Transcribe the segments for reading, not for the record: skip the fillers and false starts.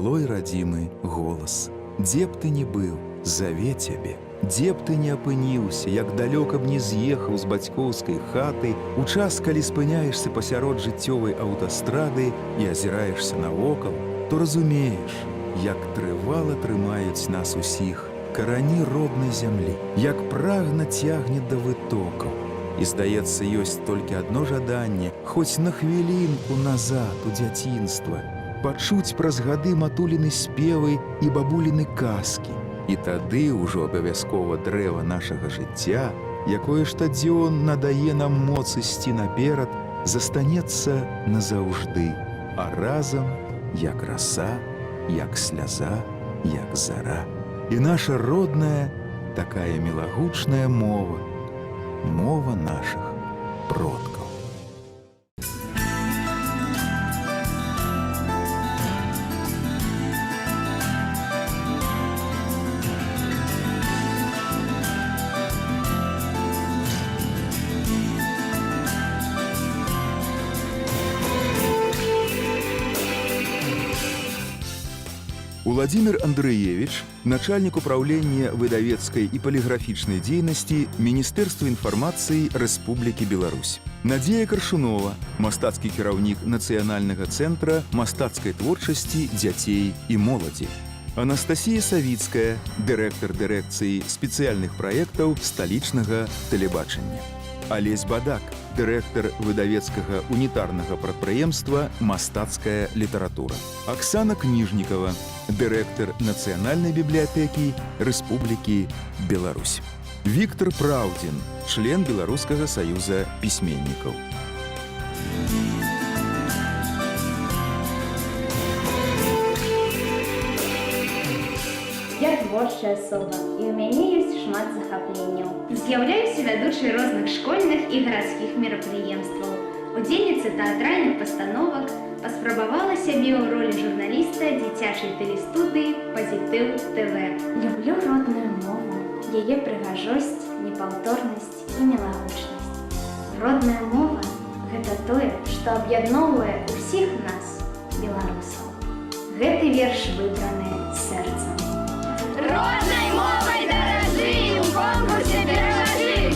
Малой радзімы голас. Дзе б ты ні быў, заве цябе. Дзе б ты не апыніўся, як далёка б не з'ехаў з бацькоўскай хаты, у час, калі спыняешся пасярод жыццёвай аўтастрады і азіраешся навокал, то разумееш, як трывала трымаюць нас усіх карані роднай зямлі, як прагна цягне да вытокаў. І здаецца, ёсць толькі адно жаданне, хоць на хвілінку назад у дзяцінства, пачуць праз гады матуліны спевы і бабуліны казкі. І тады ўжо абавязкова дрэва нашага жыцця, якое штодзён надае нам моц ісці наперад, застанецца назаўжды, а разам, як раса, як сляза, як зара. І наша родная, такая мілагучная мова, мова нашых продкаў. Уладзімір Андрэевіч, начальнік упраўлення выдавецкай і паліграфічнай дзейнасці Міністэрства інфармацыі Рэспублікі Беларусь. Надзея Каршунова, мастацкі кіраўнік Нацыянальнага цэнтра мастацкай творчасці дзяцей і моладзі. Анастасія Савіцкая, дырэктар дырэкцыі спецыяльных праектаў сталічнага тэлебачання. Алесь Бадак, дырэктар выдавецкага унітарнага прадпрыемства «Мастацкая літаратура». Аксана Кніжнікава, дырэктар Нацыянальнай бібліятэкі Рэспублікі Беларусь. Віктор Праўдзін, член Беларускага саюза пісьменнікаў. Я творчая асоба, і ў мяне ёсць шмат захапленняў. З'яўляюся вядучай розных школьных і гарадскіх мерапрыемстваў. Удзельніца тэатральных пастановак, паспрабавала сябе ў ролі журналіста дзіцячай тэлестудыі «Пазітыў ТВ». Люблю родную мову, яе прыгажосць, непаўторнасць і мілагучнасць. Родная мова — гэта тое, што аб'ядноўвае ўсіх нас, беларусаў. Гэты верш выбраны сэрцам. Роднай мовай даражы, у конкурсе перамажы!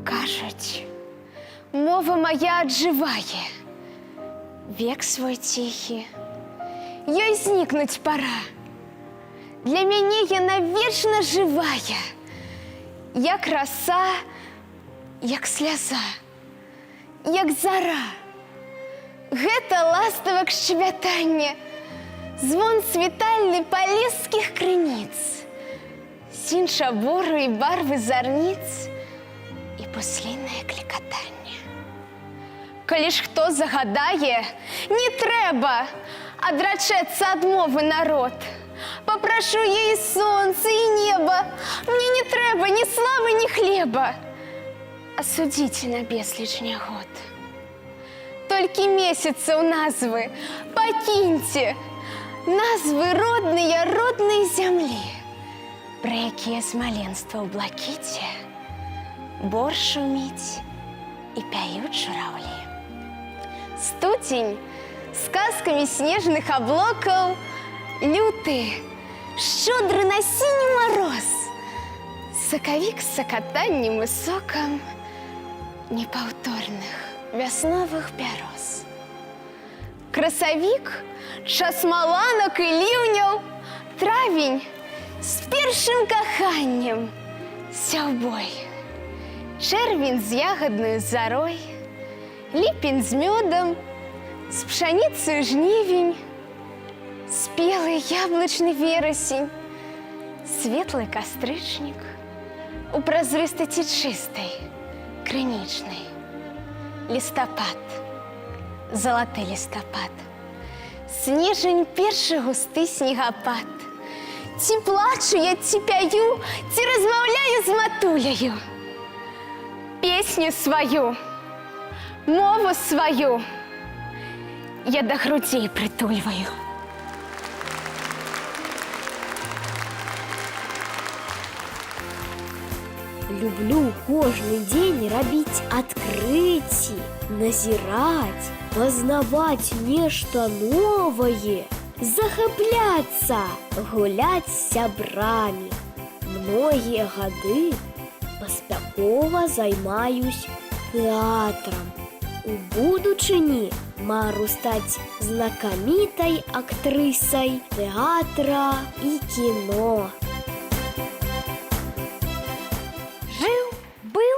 Кажуць, мова мая аджывае, век свой ціхі, ёй знікнуць пара. Для мяне яна вечна жывая, як раса, як сляза, як зара. Гэта ластавак шчабятанне, звон світальны палескіх крыніц, сінь чабору і барвы зарніц і буслінае клікатанне. Калі ж хто загадае, не трэба адрачэцца ад мовы народ. Папрашу я і сонца, і неба, мне не трэба ні славы, ні хлеба. Асудзіце на безліч нягод. Толькі месяцаў назвы пакіньце, назвы родныя роднай зямлі, пра якія з маленства ў блакіце бор шуміць і пяюць жураўлі. Студзень з казкамі снежных аблокаў, люты, шчодры на сіні мароз, сакавік з сакатаннем і сокам непаўторных вясновых бяроз. Красавік, час маланак і ліўняў, травень з першым каханнем, сяўбой. Чэрвень з ягаднаю зарой, ліпень з мёдам, з пшаніцаю жнівень, спелы яблычны верасень, светлы кастрычнік у празрыстасці чыстай, крынічнай. Лістапад, залаты лістапад, снежань першы густы снегапад. Ці плачу я, ці пяю, ці размаўляю з матуляю. Песню сваю, мову сваю я да грудзей прытульваю. Люблю кожны дзень рабіць адкрыцці, назіраць, пазнаваць нешта новае, захапляцца, гуляць з сябрамі. Многія гады паспяхова займаюсь тэатрам. У будучыні мару стаць знакамітай актрысай тэатра і кіно. Жыў, быў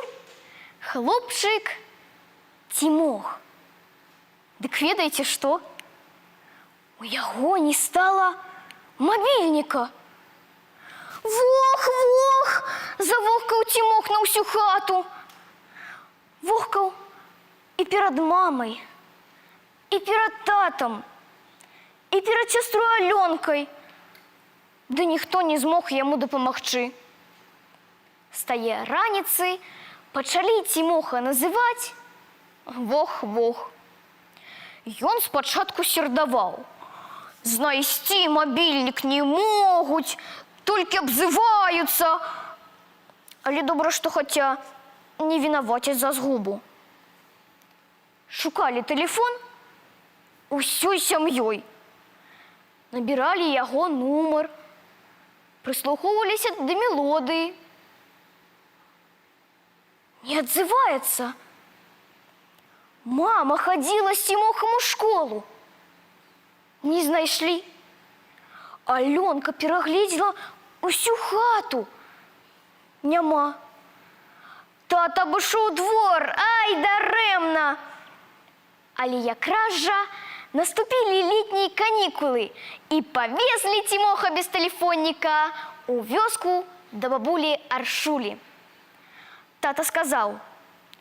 хлопчык Цімох. Дык ведаеце што? У яго не стала мабільніка. Вох, вох, завохкаў Цімох на ўсю хату. Вохкаў і перад мамай, і перад татам, і перад сястрой Алёнкай. Ды ніхто не змог яму дапамагчы. З тае раніцы пачалі Цімоха называць Вох-вох. Ён спачатку сердаваў. Знайсці мабільнік не могуць, толькі абзываюцца. Але добра, што хаця не вінавацяць за згубу. Шукалі тэлефон усёй сям'ёй. Набіралі яго нумар, прыслухоўваліся да мелодыі. Не адзываецца. Мама хадзіла з Цімохам у школу. Не знайшлі. Алёнка перагледзела усю хату. Няма. Тата абышоў двор, ай, дарэмна. Але якраз жа наступілі летнія канікулы і павезлі Цімоха без тэлефонніка у вёску да бабулі Аршулі. Тата сказаў: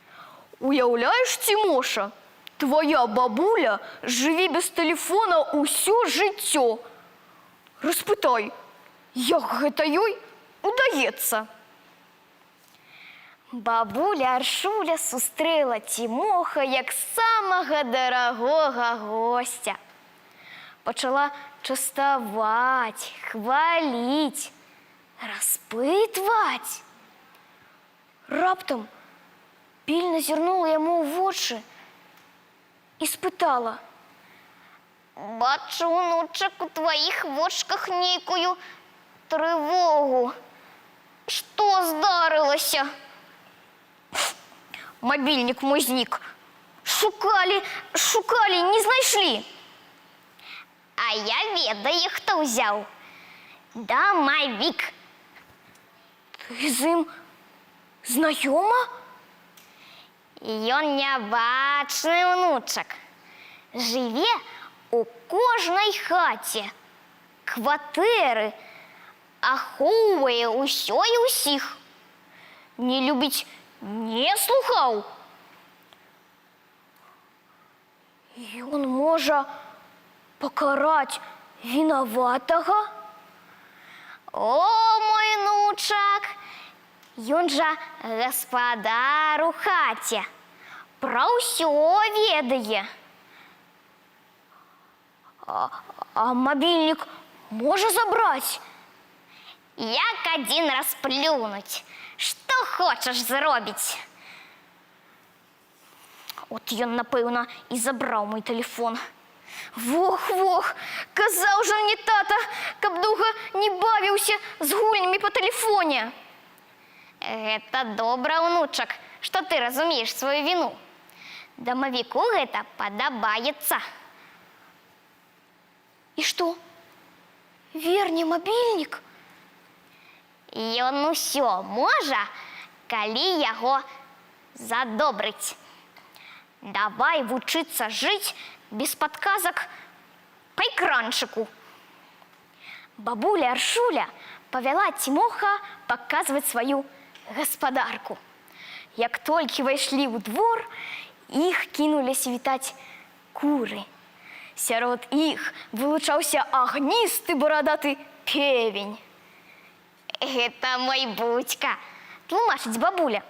« Уяўляеш, Цімоша, твая бабуля жыве без тэлефона ўсё жыццё. Распытай, як гэта ёй удаецца. Бабуля Аршуля сустрэла Цімоха як самага дарагога госця. Пачала частаваць, хваліць, распытваць. Раптам пільна зірнула яму ў вочы і спытала: « Бачу, унучак, у тваіх вочках нейкую трывогу. Што здарылася? Мабільнік мой знік. Шукалі, шукалі, не знайшлі. А я ведаю, хто ўзяў. Дамавік. Ты з ім знаёма? Ён нябачны, унучак. Жыве у кожнай хаце, кватэры, ахоўвае ўсё і ўсіх. Не любіць неслухаў. Ён можа пакараць вінаватага? О, мой унучак, ён жа гаспадар у хаце, пра ўсё ведае. А мабільнік можа забраць? Як адзін раз плюнуць, што хочаш зробіць. От ён, напэўна, і забраў мой тэлефон. Вох, вох, казаў жа мне тата, каб доўга не бавіўся з гульнямі па тэлефоне. Гэта добра, унучак, што ты разумееш сваю віну. Дамавіку гэта падабаецца. І што? Верне мабільнік? Ён усё можа, калі яго задобрыць. Давай вучыцца жыць без падказак па экранчыку. Бабуля Аршуля павяла Цімоха паказваць сваю гаспадарку. Як толькі ўвайшлі ў двор, іх кінуліся вітаць куры. Сярод іх вылучаўся агністы барадаты певень. Гэта мой буцька, тлумачыць бабуля.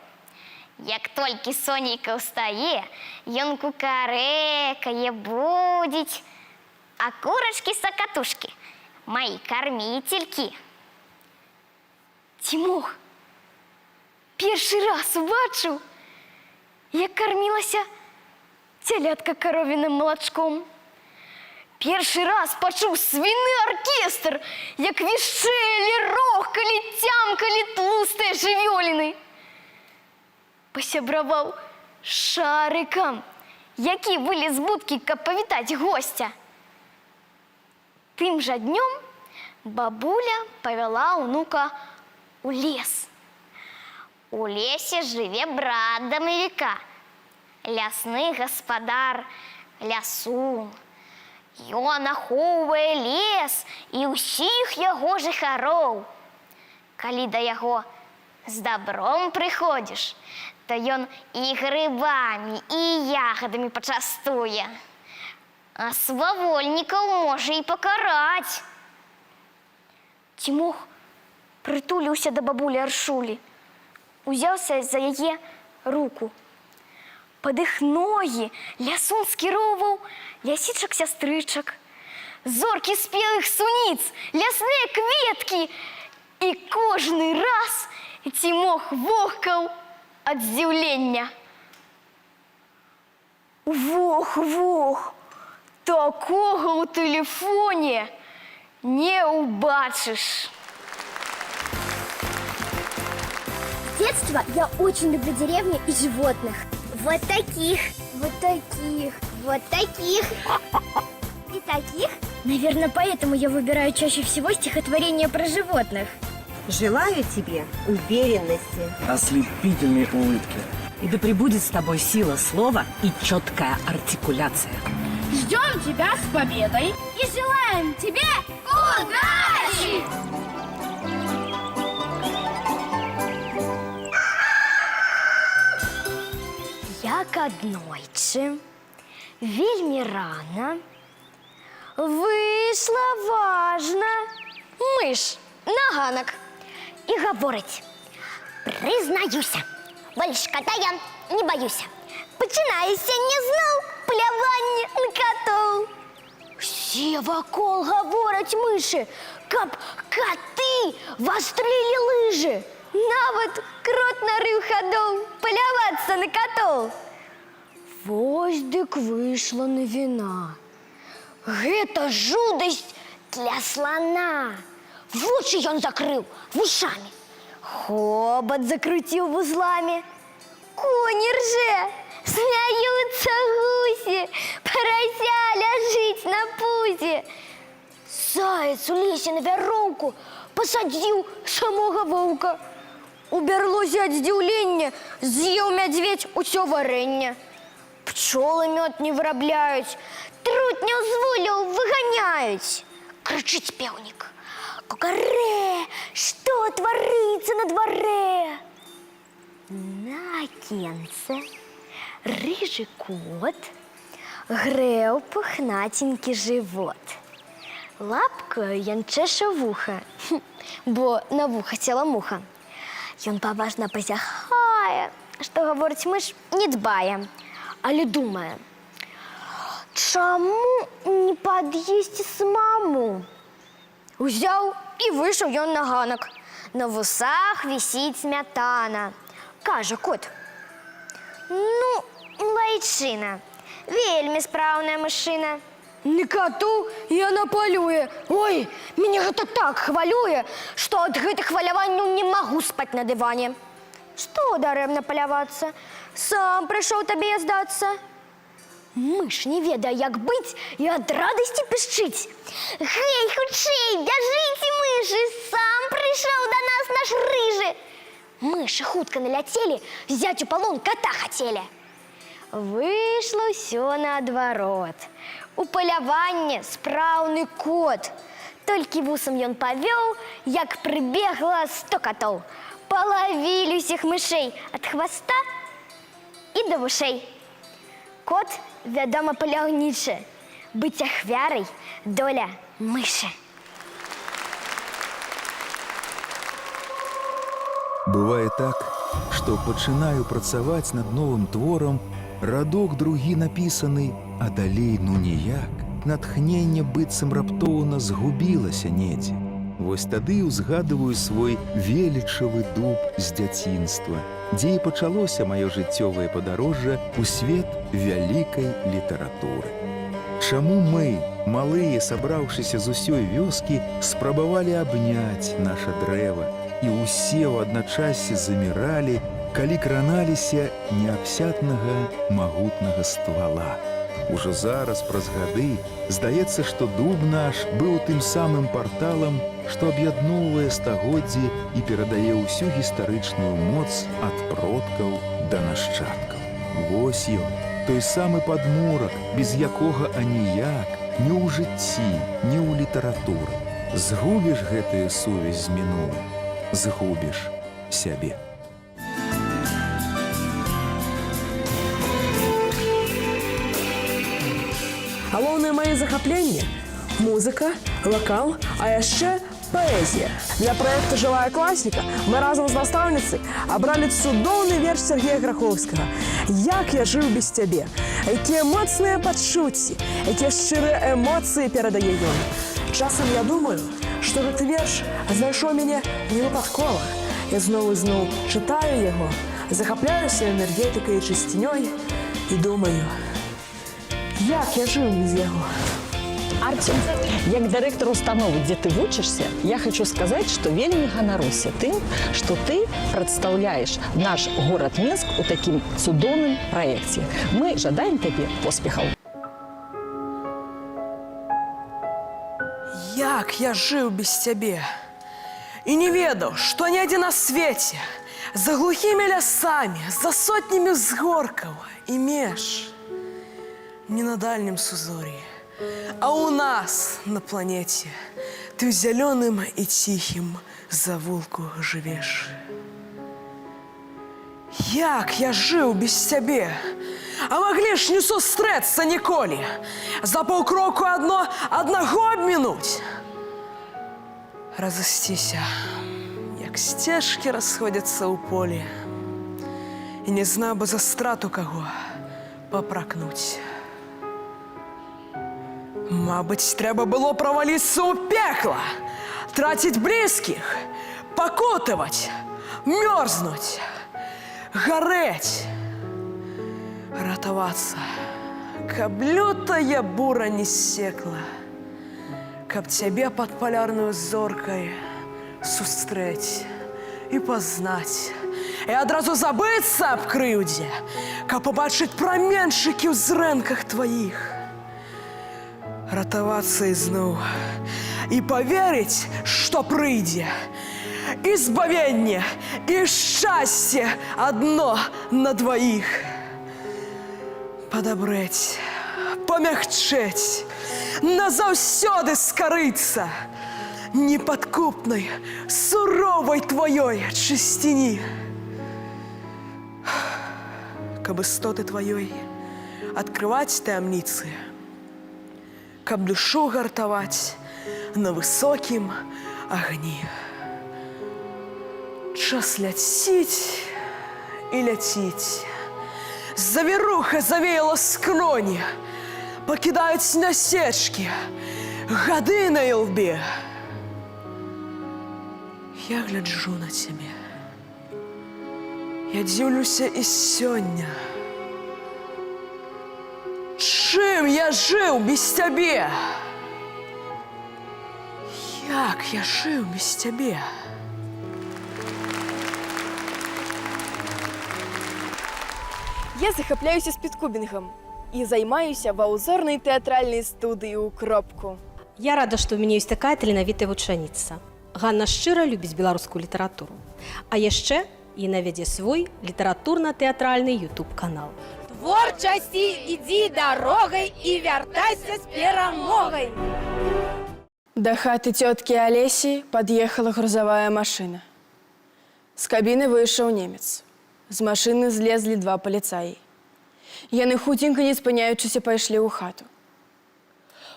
Як толькі сонейка ўстае, ён кукарэкае, будзіць. А курачкі-сакатушкі, мае карміцелькі. Цімох, Першы раз убачыў, як кармілася цялятка каровіным малачком. Першы раз пачуў свіны аркестр, як вішчэлі, рохкалі, цямкалі тлустыя жывёліны. Пасябраваў з Шарыкам, які вылез з будкі, каб павітаць госця. Тым жа днём бабуля павяла ўнука ў лес. У лесе жыве брат дамавіка, лясны гаспадар Лясун. Ён ахоўвае лес і ўсіх яго жыхароў. Калі да яго з дабром прыходзіш, то ён і грыбамі, і ягадамі пачастуе. А свавольнікаў можа і пакараць. Цімох прытуліўся да бабулі Аршулі, узяўся за яе руку. Пад іх ногі Лясун скіроўваў лясічак-сястрычак, зоркі спелых суніц, лясныя кветкі. І кожны раз Цімох вохкаў ад здзіўлення. Вох, вох, такога ў тэлефоне не ўбачыш. С детства я очень люблю деревню и животных. Вот таких, Вот таких. Вот таких и таких. Наверное, поэтому я выбираю чаще всего стихотворения про животных. Желаю тебе уверенности, Ослепительной улыбки. И да пребудет с тобой сила слова и четкая артикуляция. Ждем тебя с победой и желаем тебе удачи! Як аднойчы, вельмі рана, выйшла важна мыш на ганак і гаворыць: Прызнаюся, больш кота я не баюся. Пачынаю сёння зноў паляванне на катоў. Усе вакол гавораць мышы, каб каты вастрылі лыжы. Нават крот нарыў хадоў палявацца на катоў. Вось дык выйшла навіна. Гэта жудасць для слана. Вочы ён закрыў вушамі. Хобат закруціў вузламі. Коні рже, смяюцца гусі, парася ляжыць на пузе. Заяц у лесе на вяроўку пасадзіў самога воўка. У бярлозе ад здзіўлення з'еў мядзведзь усё варэнне. Пчолы мёд не вырабляюць, трутняў з вулляў выганяюць. Крычыць пеўнік: Кукарэ, што тварыцца на дварэ? На акенцы рыжы кот грэў пухнаценькі жывот. Лапкаю ён чэша вуха, бо на вуха села муха. Ён паважна пазяхае, што гаворыць мыш, не дбае, але думае: Чаму не пад'есці самому? Узяў і выйшаў ён на ганак. На вусах вісіць смятана. Кажа кот: Ну, лайчына, вельмі спраўная мышына. На кату яна палюе. Ой, мяне гэта так хвалюе, што ад гэтых хваляванняў не магу спаць на дыване. Што дарэмна палявацца? Сам прыйшоў табе я здацца. Мыш не ведае, як быць, і ад радасці пішчыць. Гэй, хутчэй, бяжыце, мышы, сам прыйшоў да нас наш рыжы. Мышы хутка наляцелі, взять у палон кота хацелі. Выйшло ўсё наадварот. У паляванне спраўны кот. Толькі вусам ён павёў, як прыбегла 100 катоў. Палавілі ўсіх мышэй ад хваста і да вушэй. Кот, вядома, паляўнічы. Быць ахвярай доля мышы. Бывае так, што пачынаю працаваць над новым творам, радок другі напісаны, а далей ну ніяк. Натхненне быццам раптоўна згубілася недзе. Вось тады і ўзгадываю свой велічавы дуб з дзяцінства, дзе і пачалося маё жыццёвае падарожжа ў свет вялікай літаратуры. Чаму мы, малыя, сабраўшыся з усёй вёскі, спрабавалі абняць наша дрэва і ўсе ў адначассе заміралі, калі краналіся неабсятнага магутнага ствала. Ужо зараз, праз гады, здаецца, што дуб наш быў тым самым парталам, што аб'ядноўвае стагоддзі і перадае ўсю гістарычную моц ад продкаў да нашчадкаў. Вось ён, той самы падмурак, без якога аніяк, ні ў жыцці, ні ў літаратуры. Згубіш гэтую сувязь з мінулым, згубіш сябе. Галоўнае мае захапленне — музыка, вакал, а яшчэ паэзія. Для праекта «Жывая класіка» мы разам з настаўніцай абралі цудоўны верш Сергея Грахоўскага «Як я жыў без цябе». Якія моцныя пачуцці, якія шчырыя эмоцыі перадае ён. Часам я думаю, што гэты верш знайшоў мяне не выпадкова. Я зноў і зноў чытаю яго, захапляюся энергетыкай і чысцінёй і думаю: як я жыў без яго? Арцём, як дырэктар установы, дзе ты вучышся, я хочу сказаць, што вельмі ганаруся тым, што ты прадстаўляеш наш горад Мінск у такім цудоўным праекце. Мы жадаем табе поспехаў. Як я жыў без цябе і не ведаў, што недзе на свеце, за глухімі лясамі, за сотнямі ўзгоркаў і меж, не на дальнім сузор'і, а ў нас на планеце ты ў зялёным і ціхім завулку жывеш. Як я жыў без цябе? А маглі ж не сустрэцца ніколі, за паўкроку адно аднаго абмінуць. Разысціся, як сцежкі расходзяцца ў полі, і не знаў бы за страту каго папракнуць. Мабыць, трэба было праваліцца ў пекла, траціць блізкіх, пакутаваць, мёрзнуць, гарэць, ратавацца, каб лютая бура не ссекла, каб цябе пад палярнаю зоркай сустрэць і пазнаць, і адразу забыцца аб крыўдзе, каб пабачыць праменчыкі ў зрэнках тваіх. Ратавацца ізноў і паверыць, што прыйдзе і збавенне, і шчасце адно на дваіх. Падабрэць, памягчэць, назаўсёды скарыцца непадкупнай, суровай тваёй чысціні. Каб істоты тваёй адкрываць таямніцы, каб душу гартаваць на высокім агні. Час ляціць і ляціць. Завіруха завеяла скроні, пакідаюць насечкі, гады на ілбе. Я гляджу на цябе. Я дзіўлюся і сёння. Чым я жыў без цябе? Як я жыў без цябе? Я захапляюся спідкубінгам і займаюся ва ўзорнай тэатральнай студыі ў кропку. Я рада, што ў мяне ёсць такая таленавітая вучаніца. Ганна шчыра любіць беларускую літаратуру. А яшчэ яна вядзе свой літаратурна-тэатральны YouTube-канал. Творчасці ідзі дарогай і вяртайся з перамогай. Да хаты цёткі Алесі пад'ехала грузавая машына. З кабіны выйшаў немец. З машыны злезлі два паліцаі. Яны хуценька, не спыняючыся, пайшлі ў хату.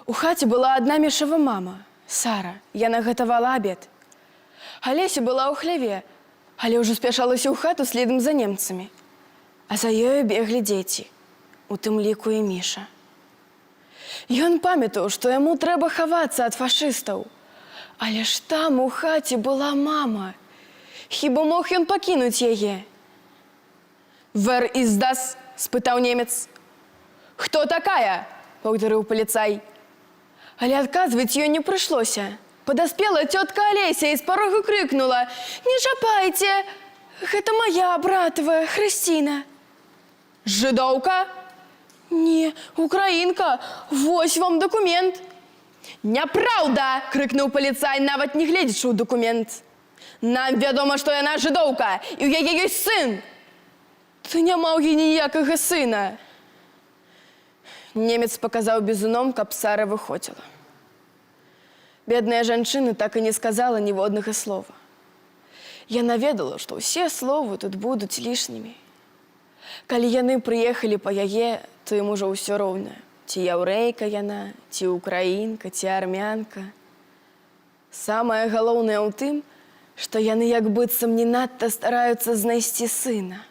У хаце была адна Мішава мама, Сара. Яна гатавала абед. Алеся была ў хляве, але ўжо спяшалася ў хату следам за немцамі. А за ёю беглі дзеці, у тым ліку і Міша. Ён памятаў, што яму трэба хавацца ад фашыстаў. Але ж там у хаце была мама. Хіба мог ён пакінуць яе? Вер из дас? Спытаў немец. Хто такая? Паўтарыў паліцай. Але адказваць ёй не прыйшлося. Падаспела цётка Алеся і з парога крыкнула: « Не чапайце! Гэта моя братавая Хрысціна. Жыдоўка? Не, украінка, вось вам дакумент. Няпраўда! Крыкнуў паліцай, нават не гледзячы ў дакумент. Нам вядома, што яна жыдоўка, і ў яе ёсць сын. Ты няма ў яе ніякага сына. Немец паказаў бізуном, каб Сара выходзіла. Бедная жанчына так і не сказала ніводнага слова. Яна ведала, што ўсе словы тут будуць лішнімі. Калі яны прыехалі па яе, то ім ужо ўсё роўна, ці яўрэйка яна, ці украінка, ці армянка. Самае галоўнае ў тым, што яны як быццам не надта стараюцца знайсці сына.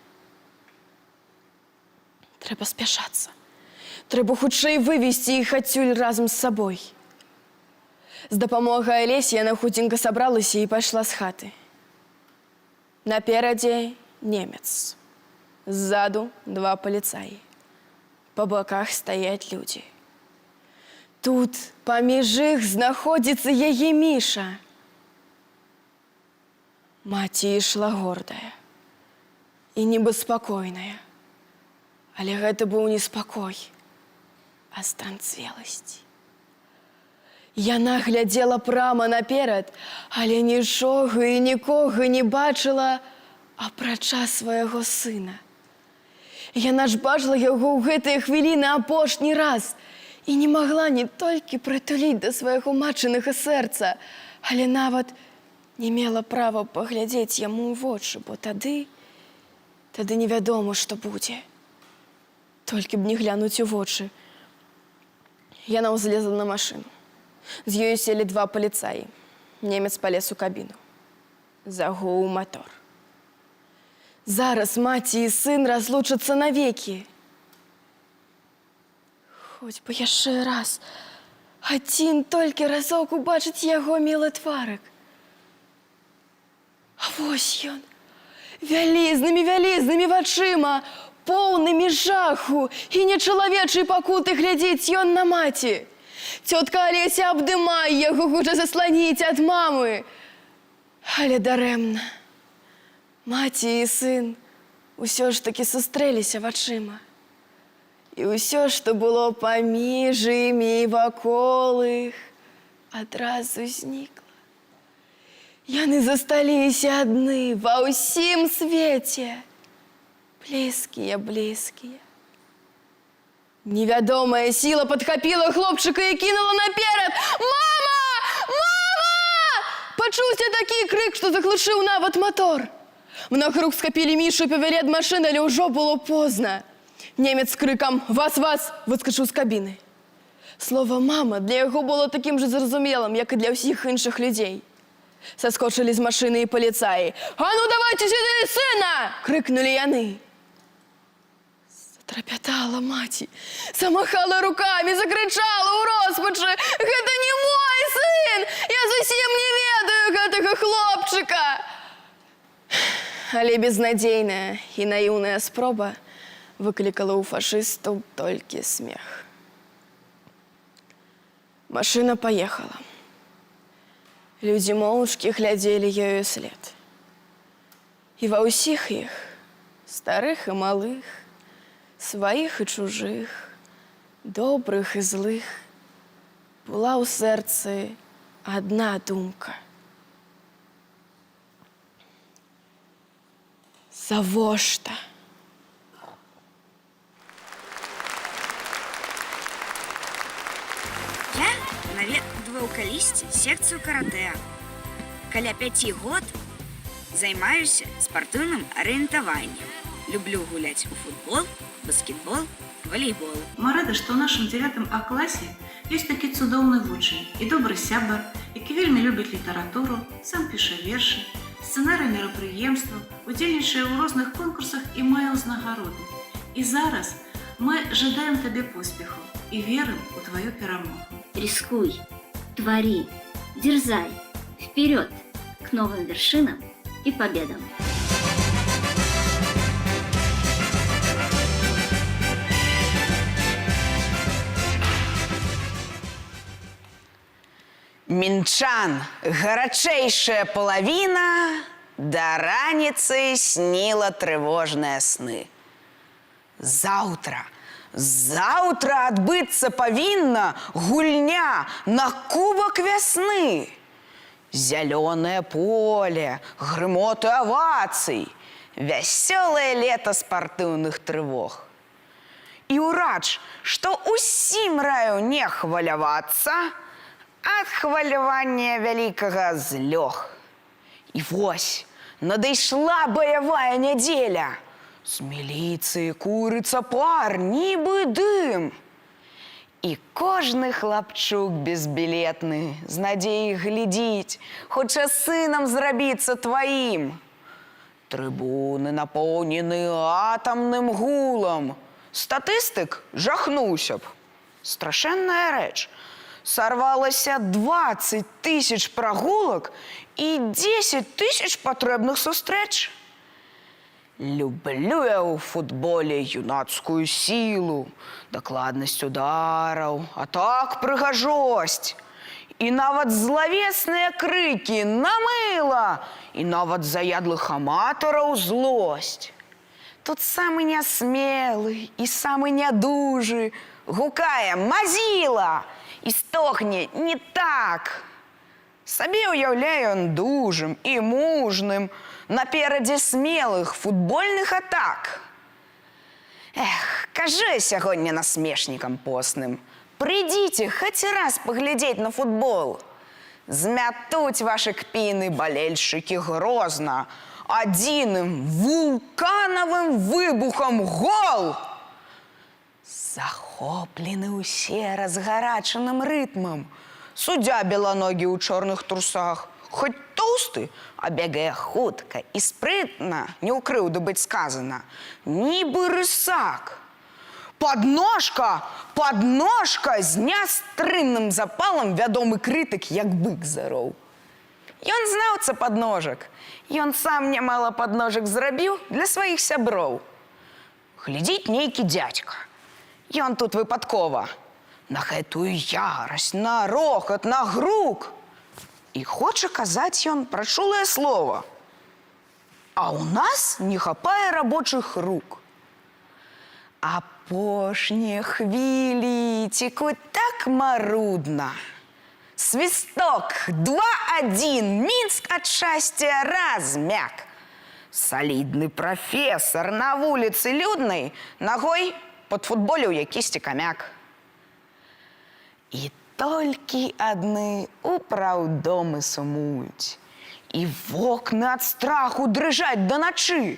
Трэба спяшацца. Трэба хутчэй вывесці іх адсюль разам з сабой. З дапамогай Алесі яна хуценька сабралася і пайшла з хаты. Наперадзе немец. Ззаду два паліцаі. Па баках стаяць людзі. Тут паміж іх знаходзіцца яе Міша. Маці ішла гордая і нібы спакойная. Але гэта быў не спакой, а странцвеласць. Яна глядзела прама наперад, але нічога і нікога не бачыла, апрача свайго сына. Яна ж бачыла яго ў гэтыя хвіліны апошні раз і не магла не толькі прытуліць да свайго матчынага сэрца, але нават не мела права паглядзець яму ў вочы, бо тады невядома, што будзе. Толькі б не глянуць у вочы. Яна ўзлезла на машыну. З ёю селі два паліцаі. Немец палез у кабіну. Загуў матор. Зараз маці і сын разлучацца навекі. Хоць бы яшчэ раз, адзін толькі разок убачыць яго мілы тварык. А вось ён, вялізнымі, вялізнымі вачыма, поўнымі жаху і нечалавечай пакуты глядзіць ён на маці. Цётка Алеся абдымае яго, хоча засланіць ад мамы. Але дарэмна. Маці і сын усё ж такі сустрэліся вачыма. І ўсё, што было паміж імі і вакол іх, адразу знікла. Яны засталіся адны ва ўсім свеце. Блізкія, блізкія. Невядомая сіла падхапіла хлопчыка і кінула наперад. Мама! Мама! Пачуўся такі крык, што заглушыў нават матор. Многа рук схапілі Мішу і павялі ад машыны, але ўжо было позна. Немец з крыкам «Вас, вас!» выскачыў з кабіны. Слова «мама» для яго было такім жа зразумелым, як і для ўсіх іншых людзей. Саскочылі з машыны і паліцаі. «А ну давайце сюды сына!» – крыкнулі яны. Затрапятала маці, замахала рукамі, закрычала ў роспачы: «Гэта не мой сын! Я зусім не ведаю гэтага хлопчыка!» Але безнадзейная і наіўная спроба выклікала ў фашыстаў толькі смех. Машына паехала. Людзі моўчкі глядзелі ёй услед. І ва ўсіх іх, старых і малых, сваіх і чужых, добрых і злых, была ў сэрцы адна думка. Завошта? Я наведваў калісьці секцыю каратэ. Каля 5 год займаюся спартыўным арыентаваннем. Люблю гуляць у футбол, баскетбол, волейбол. Мы рады, што ў нашым 9 А класе ёсць такі цудоўны вучань і добры сябар, які вельмі любіць літаратуру, сам піша вершы, сцэнары мерапрыемстваў, удзельнічае ў розных конкурсах і мае ўзнагароды. І зараз мы жадаем табе поспеху і верым у тваю перамогу. Рискуй, твори, дерзай. Вперед к новым вершинам и победам! Мінчан, гарачэйшая палавіна, да раніцы сніла трывожныя сны. Заўтра, заўтра адбыцца павінна гульня на кубак вясны. Зялёнае поле, грымоты авацый, вясёлае лета спартыўных трывог. І ўрач, што ўсім раю не хвалявацца, ад хвалявання вялікага злёг. І вось надышла баявая нядзеля. З міліцыі курыцца пар, нібы дым. І кожны хлапчук безбілетны з надзеяй глядзіць, хоча сынам зрабіцца тваім. Трыбуны напоўнены атамным гулам. Статыстык жахнуўся б. Страшэнная рэч. Сарвалася 20 тысяч прагулак і 10 тысяч патрэбных сустрэч. Люблю я ў футболе юнацкую сілу, дакладнасць удараў, а так прыгажосць. І нават злавесныя крыкі на мыла, і нават заядлых аматараў злосць. Тут самы нясмелы і самы нядужы гукае мазіла і стогне не так. Сабе ўяўляе ён дужым і мужным наперадзе смелых футбольных атак. Эх, кажу я сягоння насмешнікам посным: прыйдзіце хаця раз паглядзець на футбол. Змятуць вашы кпіны балельшчыкі грозна, адзіным вулканавым выбухам гол! Захоплены ўсе разгарачаным рытмам. Суддзя беланогі ў чорных трусах, хоць тоўсты, а бегае хутка і спрытна, не ў крыўду быць сказана, нібы рысак. Падножка, падножка з нястрымным запалам вядомы крытык, як бык зароў. Ён знаўца падножак. Ён сам нямала падножак зрабіў для сваіх сяброў. Глядзіць нейкі дзядзька. Ён тут выпадкова. На гэтую ярасць, на рохат, на грук. І хоча казаць ён прачулае слова. А ў нас не хапае рабочых рук. Апошнія хвілі цекуць так марудна. Свисток 2-1. Мінск ад шчасця размяк. Салідны прафесар на вуліцы люднай нагой падфутболіў якісьці камяк. І толькі адны упраўдомы сумуюць. І вокны ад страху дрыжаць да начы.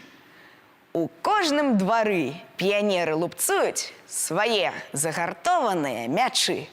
У кожным двары піянеры лупцуюць свае загартованыя мячы.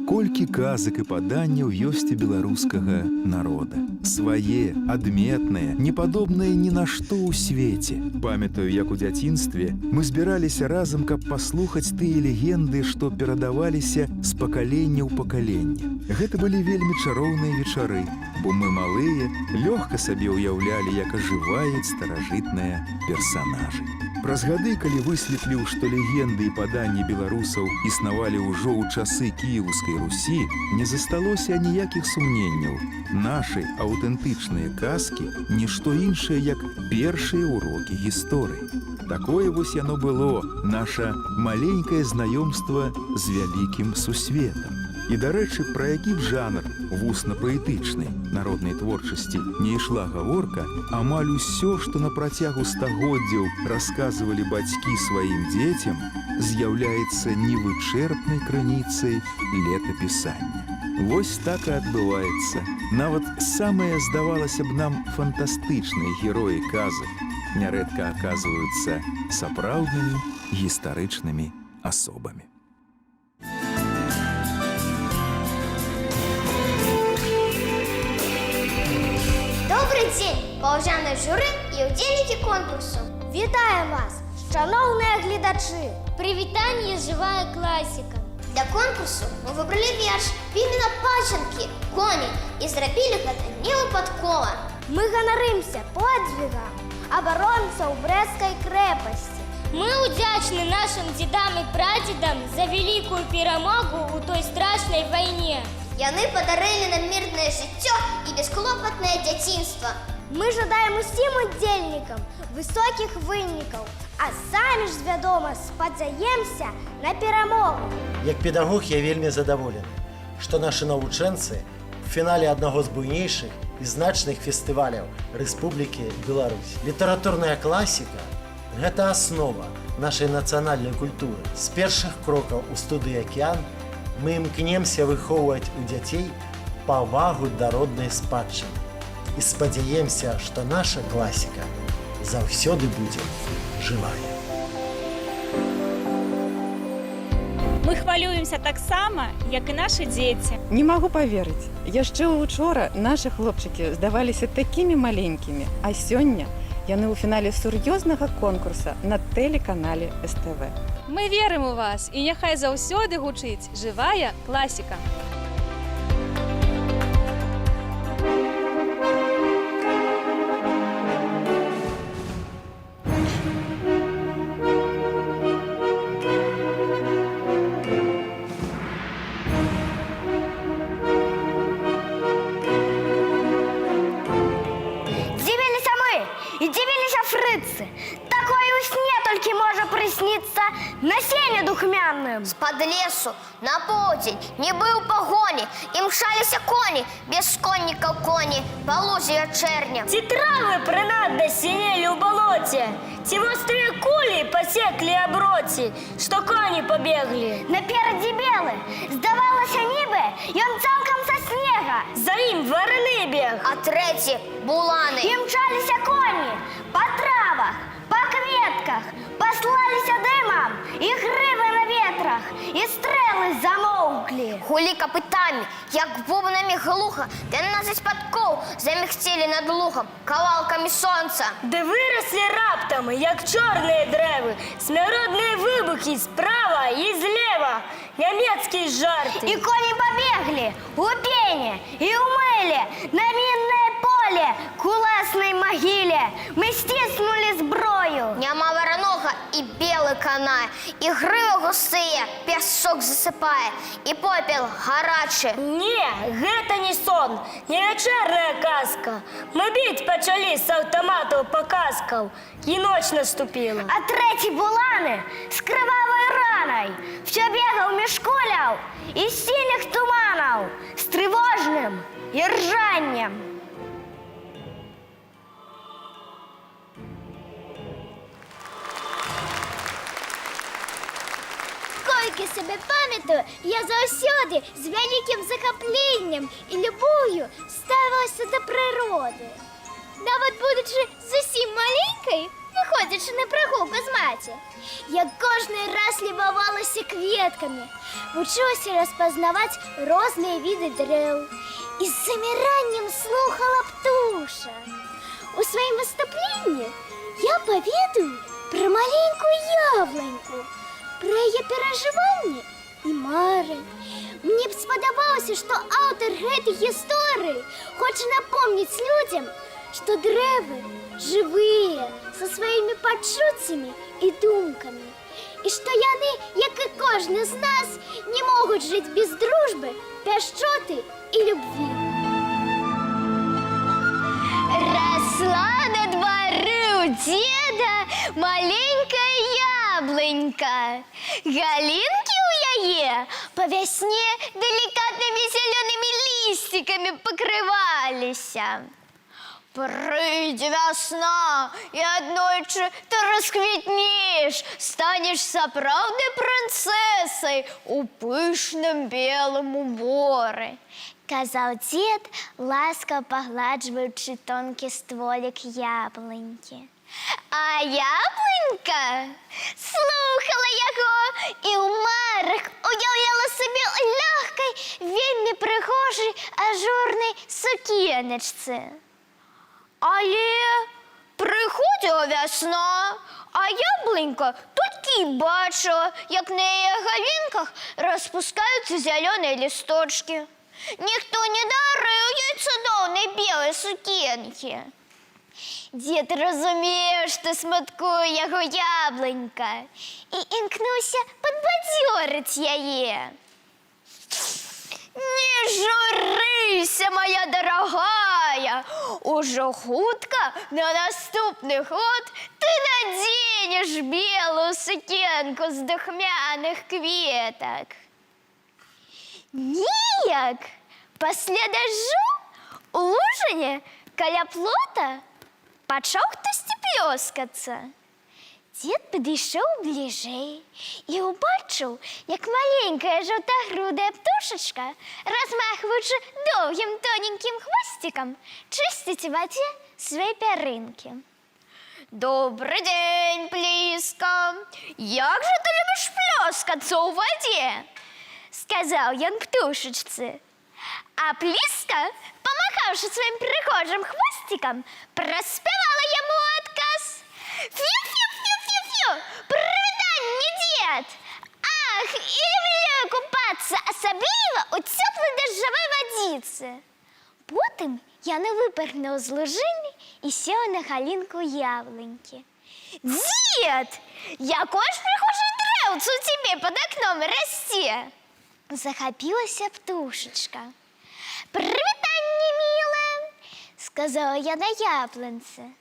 Колькі казак і паданняў ёсць у беларускага народа. Свае, адметныя, не падобныя ні на што ў свеце. Памятаю, як у дзяцінстве мы збіраліся разам, каб паслухаць тыя легенды, што перадаваліся з пакалення ў пакаленне. Гэта былі вельмі чароўныя вечары, бо мы малыя лёгка сабе ўяўлялі, як ажываюць старажытныя персанажы. Праз гады, калі высветліў, што легенды і паданні беларусаў існавалі ўжо ў часы Кіеўскай Русі, не засталося ніякіх сумненняў. Нашы аўтэнтычныя казкі нішто іншае, як першыя урокі гісторыі. Такое вось яно было, наша маленькае знаёмства з вялікім сусветам. І, дарэчы, пра які б жанр вусна-паэтычнай народнай творчасці не ішла гаворка, амаль усё, што на працягу стагоддзяў расказвалі бацькі сваім дзецям, з'яўляецца невычэрпнай крыніцай летапісання. Вось так і адбываецца. Нават самыя, здавалася б, нам фантастычныя героі казак нярэдка аказваюцца сапраўднымі гістарычнымі асобамі. Добрый день! Паважаныя журы і ўдзельнікі конкурсу. Вітаем вас, шаноўныя гледачы! Прывітанне, Жывая класіка. Для конкурсу мы выбралі верш Пімена Пальчанкі «Коні» і зрабілі гэта не выпадкова. Мы ганарымся подзвігам абаронцаў Брэсцкай крэпасці. Мы ўдзячны нашым дзедам і прадзедам за вялікую перамогу ў той страшнай вайне. Яны падарылі нам мірнае жыццё і бесклопатнае дзяцінства. Мы жадаем усім удзельнікам высокіх вынікаў, а самі ж, вядома, спадзяемся на перамогу. Як педагог я вельмі задаволены, што нашы навучэнцы ў фінале аднаго з буйнейшых і значных фестываляў Рэспублікі Беларусь. Літаратурная класіка — гэта аснова нашай нацыянальнай культуры. З першых крокаў у студыі «Акеан» мы імкнемся выхоўваць у дзяцей павагу да роднай спадчыны і спадзяемся, што наша класіка заўсёды будзе жывая. Мы хвалюемся таксама, як і нашы дзеці. Не магу паверыць. Яшчэ учора нашы хлопчыкі здаваліся такімі маленькімі, а сёння яны ў фінале сур'ёзнага конкурса на тэлеканале СТВ. Мы верым у вас, і няхай заўсёды гучыць жывая класіка. Дзівіліся мы і дзівіліся фрыцы. Такое ў сне толькі можа прысніцца на сене духмяным. З-пад лесу на поўдзень, нібы ў пагоні, імчаліся коні, без коннікаў коні, па лузе вячэрня. Ці травы прынадна сінелі ў балоце, ці вострыя кулі пасеклі аброці, што коні пабеглі. Наперадзе белы, здавалася, нібы ён цалкам са снега. За ім вараны бег. А трэці буланы. Імчаліся коні па травах, па кветках, паслаліся дымам і грывы на ветрах, і стрэлы замоўклі. Гулі капытамі, як бубнамі глуха, 12 падкоў замігцелі над лугам кавалкамі сонца. Ды выраслі раптам, як чорныя дрэвы, смяродныя выбухі справа і злева, нямецкія жарты. І коні пабеглі у пене і ў мыле на міннае поле к уласнай магіле. Мы сціснулі зброю. Няма варанога, і белы канае, і грывы густыя, пясок засыпае, і попел гарачы. Не, гэта не сон, не вячэрная казка. Мы біць пачалі з аўтаматаў па каскаў, і ноч наступіла. А трэці буланы з крывавай ранай всё бегаў між куляў і сініх туманаў з трывожным іржаннем. Колькі сябе памятаю, я заўсёды з вялікім захапленнем і любоўю ставілася да прыроды. Нават будучы зусім маленькай, выходзячы на прагулку з маці, я кожны раз любавалася кветкамі, вучылася распазнаваць розныя віды дрэў і з заміраннем слухала птушак. У сваім выступленні я паведаю пра маленькую яблыньку, пра яе перажыванні і мары. Мне б спадабалася, што аўтар гэтай гісторыі хоча напомніць людзям, што дрэвы жывыя са сваімі пачуццямі і думкамі, і што яны, як і кожны з нас, не могуць жыць без дружбы, пяшчоты і любві. Расла на двары ў дзеда маленькая яблынька. Галінкі ў яе па вясне далікатнымі зялёнымі лісцікамі пакрываліся. Прыйдзе вясна, і аднойчы ты расквітнееш, станеш сапраўднай прынцэсай у пышным белым уборы. Казаў дзед, ласкава пагладжваючы тонкі стволік яблынькі. А яблынька слухала яго і ў марах уяўляла сабе ў лёгкай, вельмі прыгожай ажурнай сукеначцы. Але прыходзіла вясна, а яблынька толькі і бачыла, як на яе галінках распускаюцца зялёныя лісточкі. Ніхто не дарыў ёй цудоўнай белай сукенкі. Дзед разумеў, што смуткуе яго яблынька, і імкнуўся падбадзёрыць яе. Не журыся, моя дарагая, ужо хутка на наступны год ты надзенеш белую сукенку з духмяных кветак. Ніяк пасля дажджу у лужыне каля плота пачаў хтосьці плёскацца. Дзед падышоў бліжэй і ўбачыў, як маленькая жоўтагрудая птушачка, размахваючы доўгім тоненькім хвосцікам, чысціць у вадзе свае пярынкі. Добры дзень, Пліска! Як жа ты любіш плёскацца ў вадзе? Сказаў ён птушачцы. А Пліска, памахаўшы сваім прыгожым хвосцікам, праспявала яму ў адказ. Фью-фью-фью-фью-фью! Прывітанне, дзед! Ах, і люблю купацца, асабліва ў цёплай дажджавой вадзіцы. Потым яна выпырхнула з лужыны і села на галінку яблынькі. Дзед, якое ж прыгожае дрэўца ў цябе пад акном расце! Захапілася птушачка. Прывітанне, мілая, сказала яна яблынцы.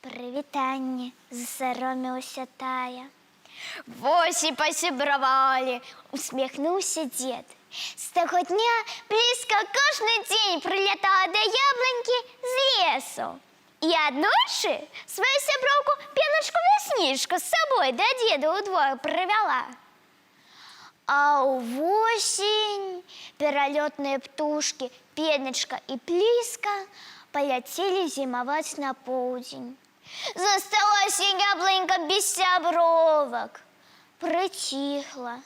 Прывітанне, засаромелася тая. Вось і пасябравалі, усміхнуўся дзед. З таго дня Пліска кожны дзень прылятала да яблынькі з лесу. І аднойчы сваю сяброўку Пеначку-Вяснічку з сабой да дзеда ў двор прывяла. А ўвосень пералётныя птушкі Пеначка і Пліска паляцелі зімаваць на поўдзень. Засталася яблынька без сябровак, прыціхла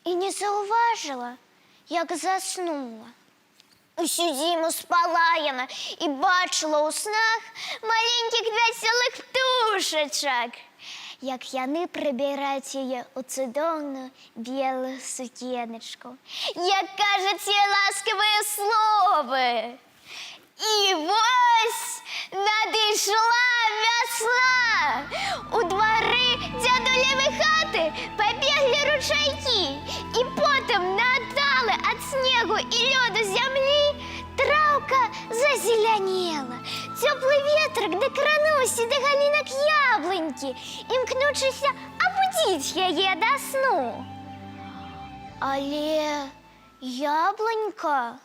і не заўважыла, як заснула. Усю зіму спала яна і бачыла ў снах маленькіх вясёлых птушачак, як яны прыбіраюць яе ў цудоўную белую сукеначку, як кажуць ёй ласкавыя словы. І вось надышла вясна. У двары дзядулевай хаты пабеглі ручайкі, і потым на адталай ад снегу і лёду зямлі траўка зазелянела. Цёплы ветрык дакрануўся да галінак яблынькі, імкнучыся абудзіць яе ада сну. Але яблынька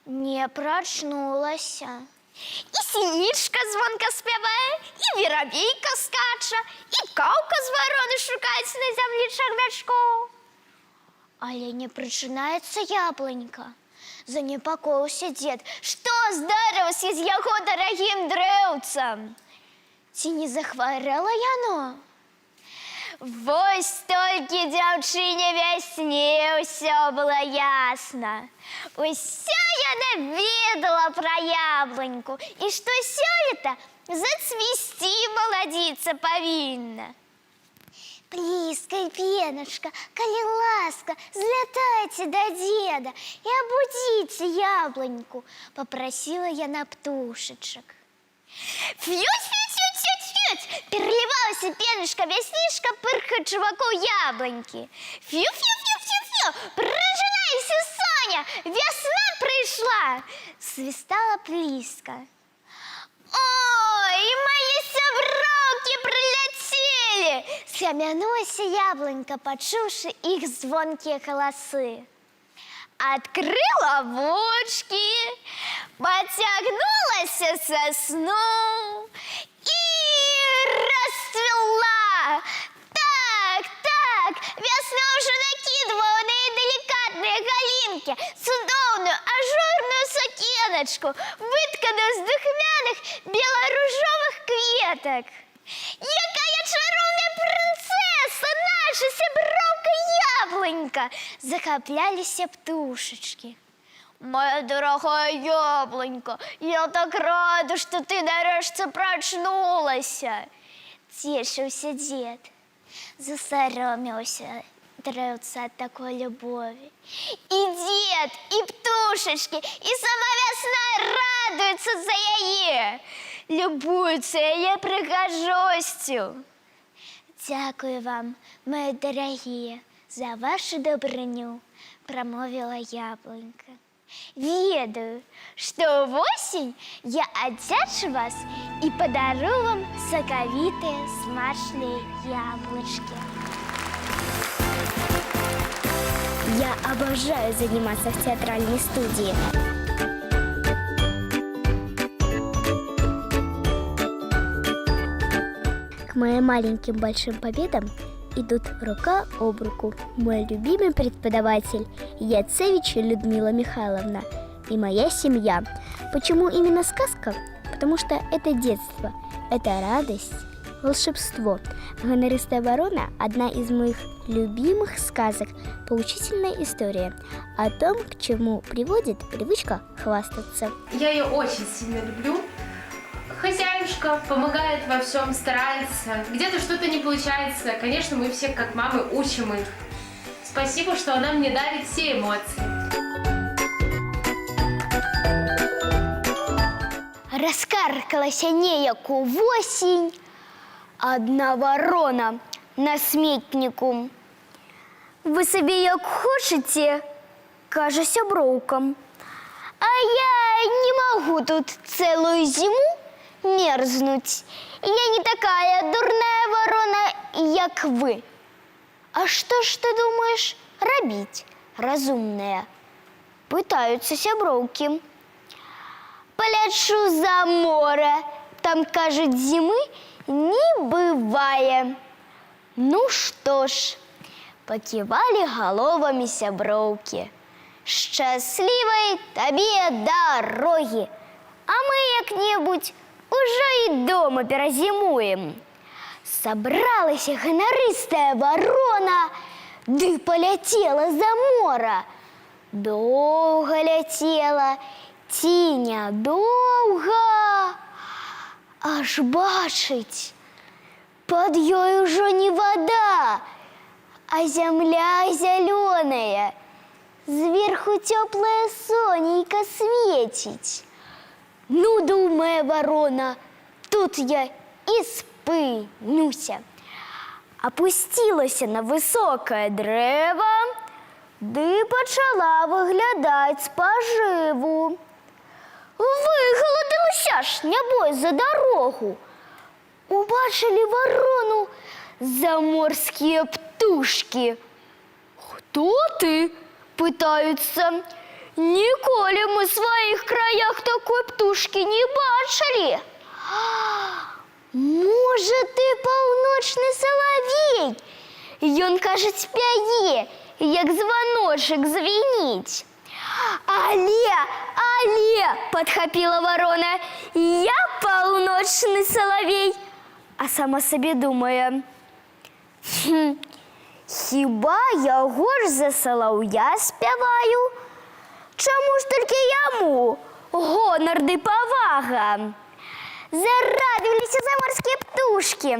не прачнулася. І сінічка звонка спявае, і верабейка скача, і каўка з варонай шукаюць на зямлі чарвячкоў. Але не прачынаецца яблынька. Занепакоіўся дзед. Што здарылася з яго дарагім дрэўцам? Ці не захварэла яно? Вось толькі дзяўчыне Вясне ўсё было ясна. Усё яна ведала пра яблыньку, і што сёлета зацвісці маладзіца павінна. Пліска і Пеначка, калі ласка, злятайце да дзеда і абудзіце яблыньку, папрасіла яна птушачак. Фьють, фьють, фьють, фьють, фьють! Пералівалася Пеначка Вяснічка, пырхаючы вакол яблынькі. Фью, фью, фью, фью, фью! Прачынайся, Соня! Вясна прыйшла! Свістала Пліска. Ой, мае сяброўкі прыляцелі! Схамянулася яблынька, пачуўшы іх звонкія галасы. Адкрыла вочкі, пацягнулася са сну і расцвіла. Так, так, вясна ўжо накідвала на яе далікатныя галінкі цудоўную ажурную сукеначку, вытканую з духмяных бела-ружовых кветак. Якая чароўная прынцэса, наша сяброўка яблынька! Захапляліся птушачкі. Мая дарагая яблынька, я так рада, што ты нарэшце прачнулася. Цешыўся дзед. Засаромеўся дрэўца ад такой любові. І дзед, і птушачкі, і сама вясна радуюцца за яе, любуюцца яе прыгажосцю. Дзякую вам, мае дарагія, за вашу дабрыню, прамовіла яблынька. Ведаю, што ўвосень я аддзячу вас і падару вам сакавітыя смачныя яблычкі. Я обожаю заниматься в театральной студии. К моим маленьким большим победам идут рука об руку мой любимый преподаватель Яцевич Людмила Михайловна и моя семья. Почему именно сказка? Потому что это детство, это радость, волшебство. Ганарыстая ворона – одна из моих любимых сказок, поучительная история о том, к чему приводит привычка хвастаться. Я ее очень сильно люблю. Хозяюшка помогает во всем, старается. Где-то что-то не получается. Конечно, мы все, как мамы, учим их. Спасибо, что она мне дарит все эмоции. Раскаркалася неяк увосень адна варона на сметніку. Вы сабе як хочаце, кажа сяброўкам. А я не магу тут цэлую зіму мерзнуць. Я не такая дурная варона, як вы. А што ж ты думаеш рабіць, разумная? Пытаюцца сяброўкі. Палячу за мора, там, кажуць, зімы не бывае. Ну што ж, паківалі галовамі сяброўкі. Шчаслівай табе дарогі, а мы як-небудзь ужо і дома перазімуем. Сабралася ганарыстая варона, ды паляцела за мора. Доўга ляцела, ці нядоўга, аж бачыць, пад ёй ужо не вада, а зямля зялёная. Зверху цёплае сонейка свеціць. Ну, думае варона, тут я і спынюся. Апусцілася на высокае дрэва, ды пачала выглядаць спажыву. Выгаладалася ж, нябось, за дарогу. Убачылі варону заморскія птушкі. Хто ты? Пытаюцца. Ніколі мы ў сваіх краях такой птушкі не бачылі. Можа, ты паўночны салавей? Ён, кажуць, пяе, як званочак звініць. Але, але, падхапіла варона, я паўночны салавей. А сама сабе думае: Хм, хіба я горш за салаўя спяваю? Чаму ж толькі яму гонар ды павага? Зарадаваліся заморскія птушкі.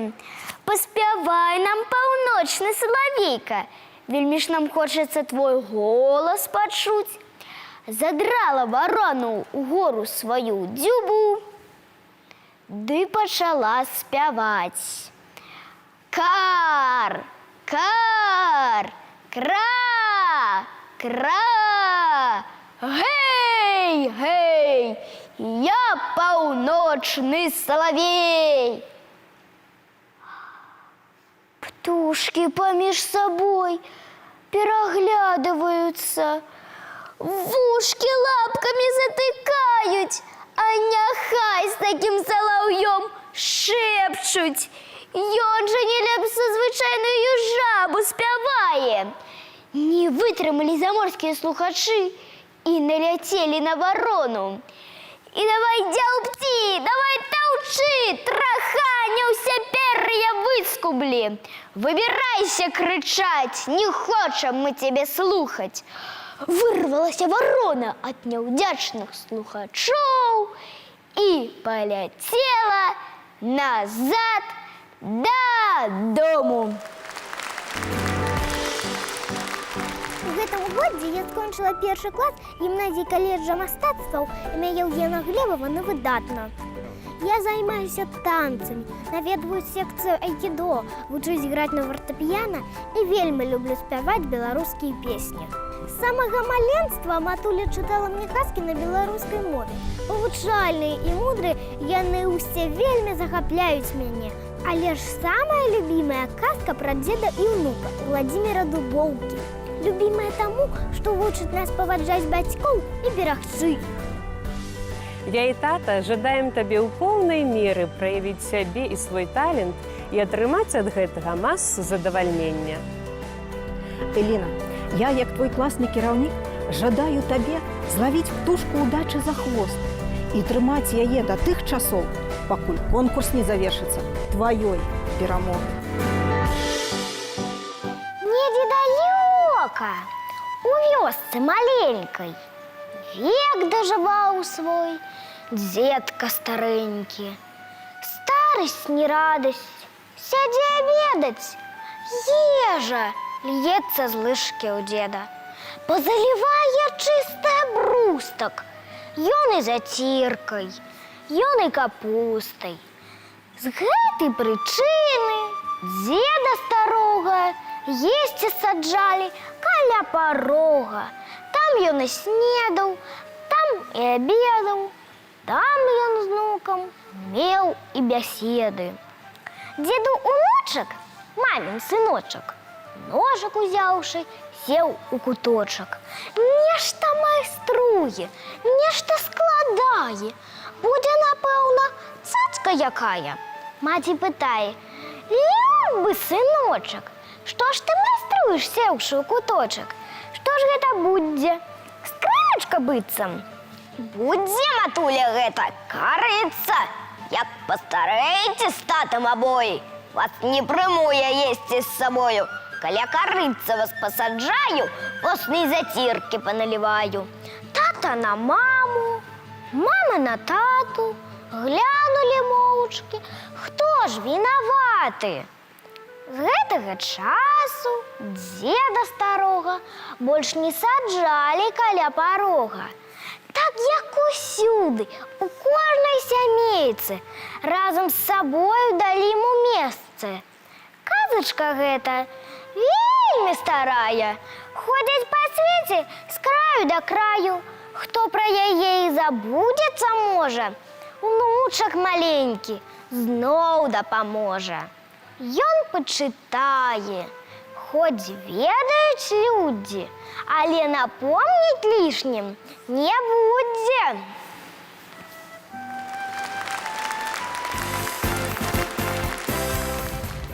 Паспявай нам, паўночны салавейка. Вельмі ж нам хочацца твой голас пачуць. Задрала варона ўгору сваю дзюбу, ды пачала спяваць. Кар, кар, кра, кра, гей, гей, я паўночны салавей. Птушкі паміж сабой пераглядваюцца, вушкі лапкамі затыкаюць, а няхай з такім салаўём, шэпчуць. Ён жа не лепш за звычайную жабу спявае. Не вытрымалі заморскія слухачы і наляцелі на варону. І давай дзяўбці, давай таўчы, траханя, усе пер'я выскублі. Выбірайся, крычаць, не хочам мы цябе слухаць. Вырвалася варона ад няўдзячных слухачоў і паляцела назад дадому. У гэтым годзе я скончыла першы клас гімназіі каледжа мастацтваў імя Яўгена Глебава на выдатна. Я займаюся танцамі, наведваю секцыю айкідо, вучусь граць на фартэпіяна і вельмі люблю спяваць беларускія песні. З самага маленства матуля чытала мне казкі на беларускай мове. Павучальныя і мудрыя, яны ўсе вельмі захапляюць мяне. Але ж самая любімая казка пра дзеда і ўнука Уладзіміра Дубоўкі. Любімая таму, што вучыць нас паважаць бацькоў і берагчы іх. Я і тата жадаем табе ў поўнай меры праявіць сябе і свой талент і атрымаць ад гэтага масу задавальнення. Эліна, я, як твой класны кіраўнік, жадаю табе злавіць птушку удачы за хвост і трымаць яе да тых часоў, пакуль конкурс не завершыцца тваёй перамогай. Недзе далёка, у вёсцы маленькай, век дажываў свой дзедка старэнькі. Старасць не радасць, сядзі абедаць, ежа льецца з лыжкі ў дзеда. Пазалівае чысты абрустак, ён і заціркай, ён і капустай. З гэтай прычыны дзеда старога есці саджалі каля парога. Там ён і снедаў, там і абедаў, там ён з унукам меў і бяседы. Дзеду унучак, мамін сыночак, ножык узяўшы, сеў у куточак. Нешта майструе, нешта складае. Будзе, напэўна, цацка якая. Маці пытае: «Любы сыночак, што ж ты майструеш, сеўшы ў куточак? Што ж гэта будзе? Скрыначка быццам? Будзе, матуля, гэта карыцца. Як пастарэеце з татам абоі, вас не прыму я есці з сабою. Каля карыцца вас пасаджаю, постнай заціркі паналіваю». Тата на маму, мама на тату, глянулі моўчкі, хто ж вінаваты? З гэтага часу дзеда старога больш не саджалі каля парога. Так як усюды, у кожнай сямейцы, разам з сабою далі яму месца. Казачка гэта вельмі старая, ходзіць па свеце з краю да краю. Хто пра яе і забудзецца можа, унучак маленькі зноў дапаможа. Ён пачытае, хоць ведаюць людзі, але напомніць лішнім не будзе.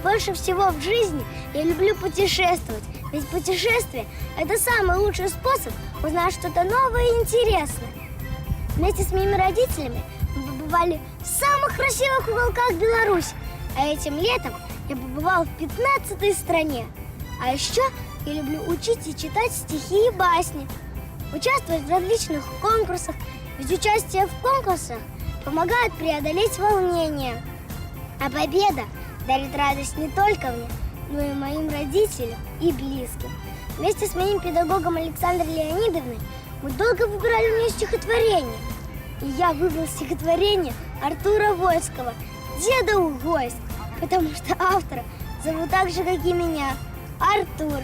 Больше всего в жизни я люблю путешествовать, ведь путешествие – это самый лучший способ узнать что-то новое и интересное. Вместе с моими родителями мы побывали в самых красивых уголках Беларуси, а этим летом я побывал в 15-й стране. А еще я люблю учить и читать стихи и басни, участвовать в различных конкурсах, ведь участие в конкурсах помогает преодолеть волнение. А победа дарит радость не только мне, но и моим родителям и близким. Вместе с моим педагогом Александрой Леонидовной мы долго выбирали мне стихотворение. И я выбрал стихотворение Артура Войского «Деда Угойск», потому что автора зовут так же, как и меня, Артур.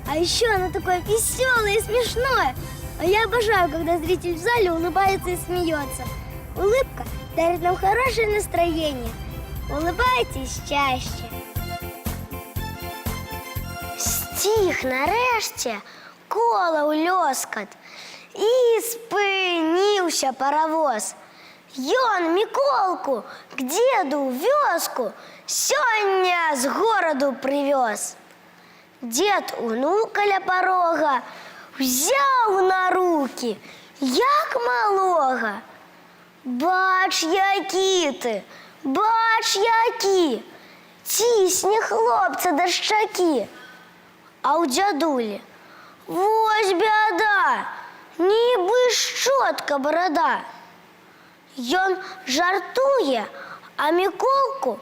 А еще оно такое веселое и смешное. А я обожаю, когда зритель в зале улыбается и смеется. Улыбка дарит нам хорошее настроение. Улыбайтесь чаще. Сціх нарэшце колаў лёскат і спыніўся паравоз. Ён Міколку к дзеду ў вёску сёння з гораду прывёз. Дзед унука ля парога взяў на рукі, як малога. Бач, які ты, бач, які, цісне хлопца да шчакі. А ў дзядулі Вось бяда, нібы шчотка барада. Ён жартуе, а Міколку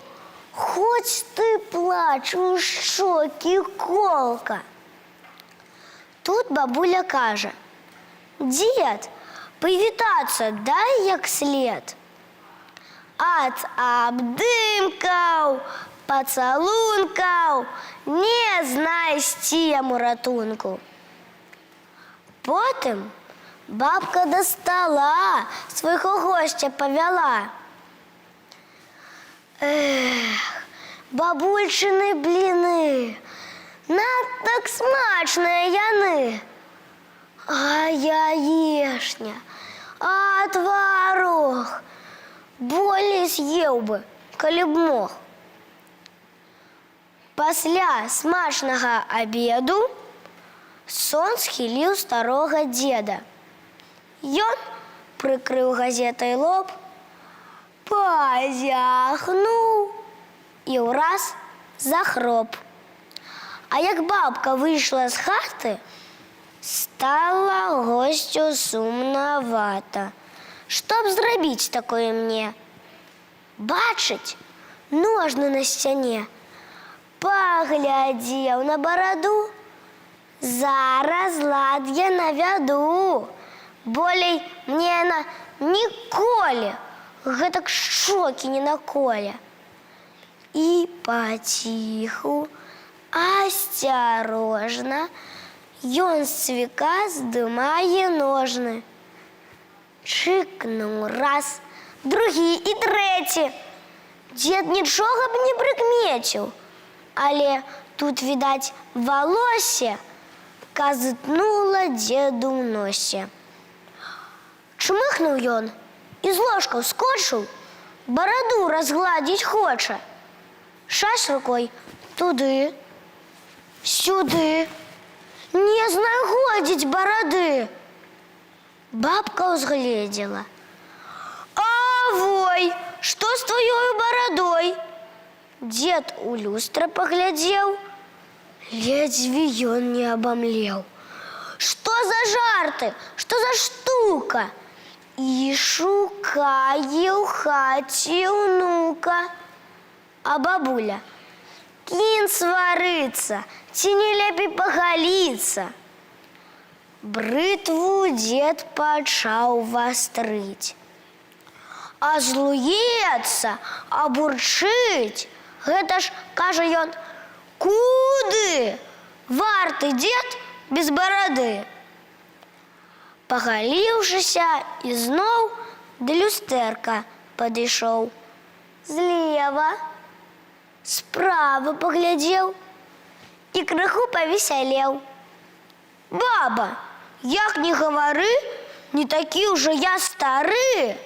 хоць ты плач у шчокі колка. Тут бабуля кажа: « Дзед, прывітацца дай як след. Ад абдымкаў, пацалункаў не знайсці яму ратунку. Потым бабка да стала свайго госця павяла. Эх, бабульчыны бліны, надта смачныя яны. А яешня, а тварог, болей з'еў бы, калі б мог. Пасля смачнага абеду сон схіліў старога дзеда. Ён прыкрыў газетай лоб, пазяхнуў і ўраз захроп. А як бабка выйшла з хаты, стала госцю сумнавата. Што б зрабіць такое мне? Бачыць, ножны на сцяне. Паглядзеў на бараду, зараз лад я навяду. Болей мне яна ніколі гэтак шчокі не наколе. І паціху, асцярожна, ён з цвіка здымае ножны. Чыкнуў раз, другі і трэці. Дзед нічога б не прыкмеціў, але тут, відаць, валоссе казытнула дзеду ў носе. Чмыхнуў ён і з ложка ўскочыў, бараду разгладзіць хоча. Шась рукой туды, сюды, не знаходзіць барады. Бабка ўзгледзела. А вой, што з тваёю барадой? Дзед у люстра паглядзеў, ледзьве ён не абамлеў. Што за жарты, што за штука? І шукае ў хаце ўнука. А бабуля: кінь сварыцца, ці не лепей пагаліцца. Брытву дзед пачаў вастрыць. А злуецца, а бурчыць, гэта ж, кажа ён, куды варты дзед без барады? Пагаліўшыся, ізноў да люстэрка падышоў. Злева, справа паглядзеў і крыху павесялеў. Баба, як ні гавары, не такі ўжо я стары.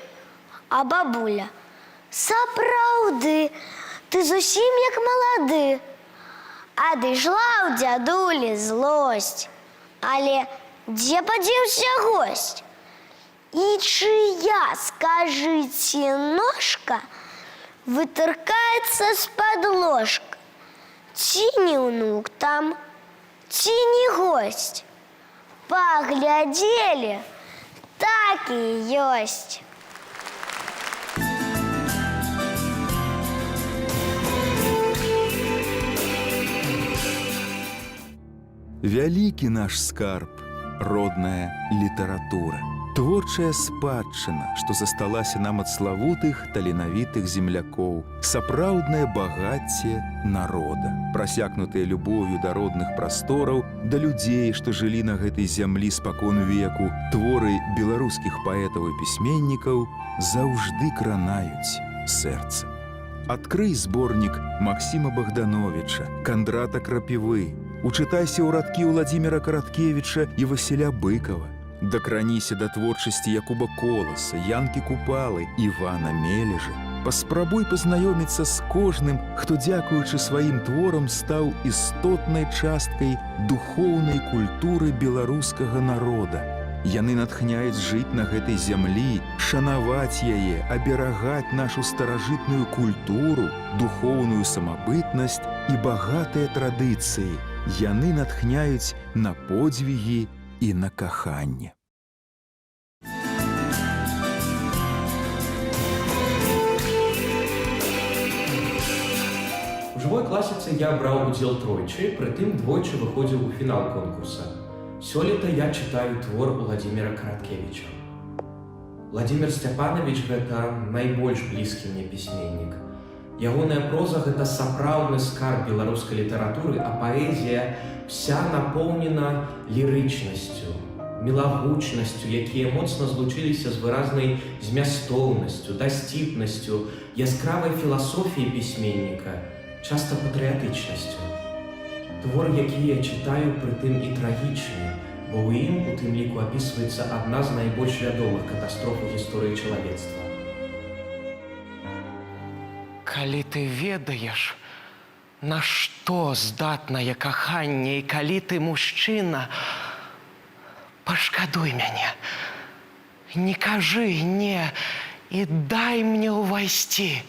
А бабуля: сапраўды, ты зусім як малады. Адышла ў дзядулі злосць. Але дзе падзеўся госць? І чыя, скажыце, ножка вытыркаецца з-пад ложка? Ці не ўнук там, ці не госць? Паглядзелі, так і ёсць. Вялікі наш скарб, родная літаратура. Творчая спадчына, што засталася нам ад славутых таленавітых землякоў, сапраўднае багацце народа, прасякнутае любоўю да родных прастораў, да людзей, што жылі на гэтай зямлі спакон веку, творы беларускіх паэтаў і пісьменнікаў заўжды кранаюць сэрца. Адкрый зборнік Максіма Богдановича, Кандрата Крапівы, учытайся ў радкі Уладзіміра Караткевіча і Васіля Быкава. Дакраніся да творчасці Якуба Коласа, Янкі Купалы, Івана Мележа. Паспрабуй пазнаёміцца з кожным, хто, дзякуючы сваім творам, стаў істотнай часткай духоўнай культуры беларускага народа. Яны натхняюць жыць на гэтай зямлі, шанаваць яе, аберагаць нашу старажытную культуру, духоўную самабытнасць і багатыя традыцыі. Яны натхняюць на подзвігі і на каханне. У жывой класіцы я браў удзел тройчы, прытым двойчы выходзіў у фінал конкурса. Сёлета я чытаю твор Уладзіміра Караткевіча. Уладзімір Сцяпанавіч гэта найбольш блізкі мне пісьменнік. Ягоная проза гэта сапраўдны скарб беларускай літаратуры, а паэзія вся напоўнена лірычнасцю, мілагучнасцю, якія моцна злучыліся з выразнай змястоўнасцю, дасціпнасцю, яскравай філасофіяй пісьменніка, часта патрыятычнасцю. Твор, які я чытаю, прытым і трагічны, бо ў ім у тым ліку апісваецца адна з найбольш вядомых катастроф у гісторыі чалавецтва. Калі ты ведаеш, на што здатнае каханне, і калі ты мужчына, пашкадуй мяне. Не кажы не і дай мне ўвайсці.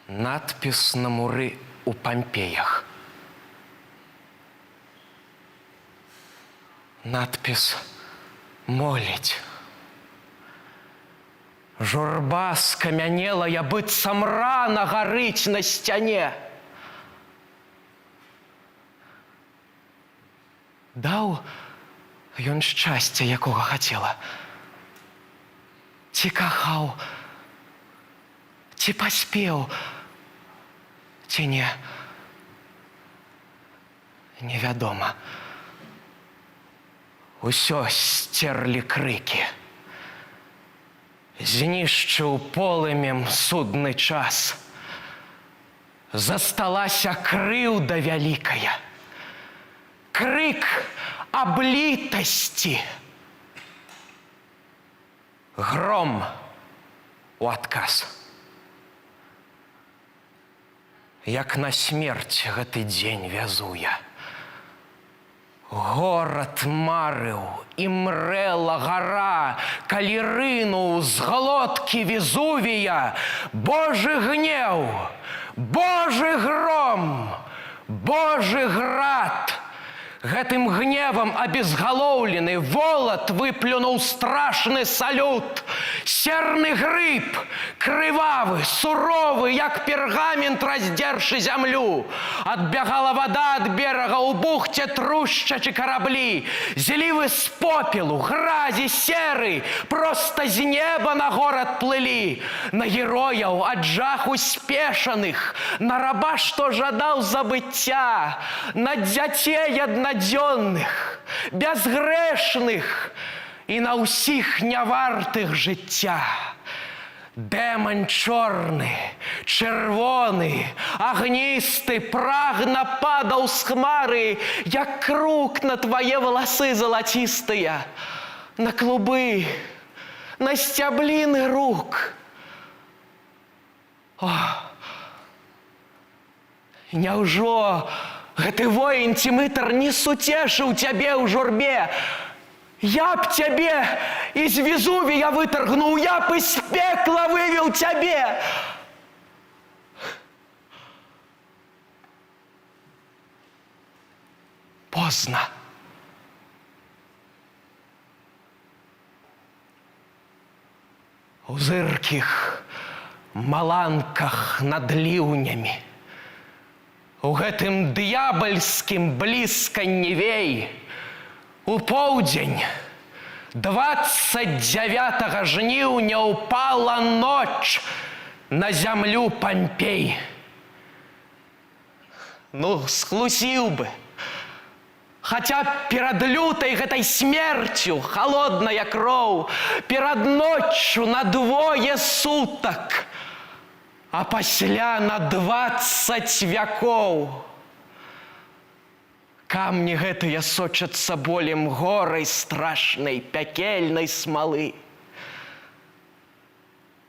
Надпіс на муры ў Пампеях. Надпіс моліць. Журба скамянелая, быццам рана гарыць на сцяне. Даў ён шчасця, якога хацела. Ці кахаў, ці паспеў, ці не. Невядома. Усё сцерлі крыкі. Знішчыў полымем судны час. Засталася крыўда вялікая. Крык аблітасці. Гром у адказ. Як на смерць гэты дзень вязу я. Горад марыў і мрэла гара, калі рынуў з глоткі Везувія Божы гнеў, Божы гром, Божы град. Гэтым гневам абезгалоўлены волат выплюнуў страшны салют. Серны грыб, крывавы, суровы, як пергамент, раздзершы зямлю. Адбягала вада ад берага ў бухце трушчачы караблі. Злівы з попелу, гразі, серы проста з неба на горад плылі. На герояў ад жаху спешаных, на раба, што жадаў забыцця, на дзяцей аднадзённых, бязгрэшных і на ўсіх нявартых жыцця. Дэман чорны, чырвоны, агністы прагна падаў з хмары, як круг на твае валасы залацістыя, на клубы, на сцябліны рук. О, няўжо гэты воін ці мытар не суцешыў цябе ў журбе? Я б цябе з Везувія вытаргнуў, я б з пекла вывеў цябе. Позна. У зыркіх маланках над ліўнямі, у гэтым д'ябальскім блісканні вей, у поўдзень 29 жніўня ўпала ноч на зямлю Пампей. Ну, схлусіў бы. Хаця б перад лютай гэтай смерцю халодная кроў, перад ноччу на двое сутак, а пасля на 20 вякоў. Камні гэтыя сочацца болем горай страшнай пякельнай смалы.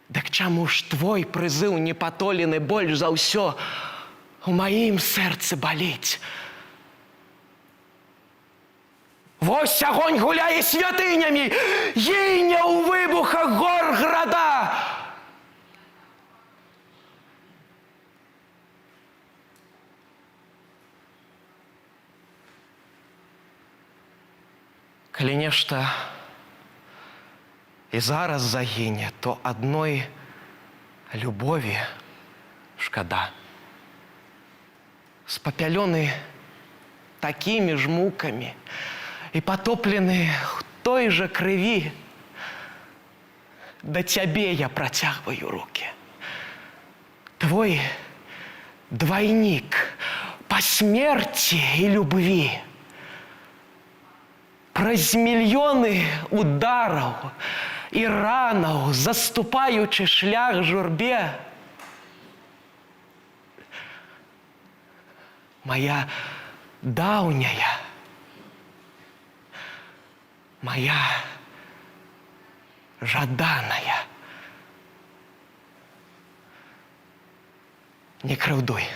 Дык чаму ж твой прызыў непатолены больш за ўсё у маім сэрцы баліць? Вось агонь гуляе святынямі, гіне ў выбухах гор града. Калі нешта і зараз загіне, то адной любові шкада. Спапялёны такімі ж мукамі і патоплены ў той жа крыві, да цябе я працягваю рукі. Твой двайнік па смерці і любві. Праз мільёны удараў і ранаў, заступаючы шлях журбе, мая даўняя, мая жаданая. Не крыўдуй.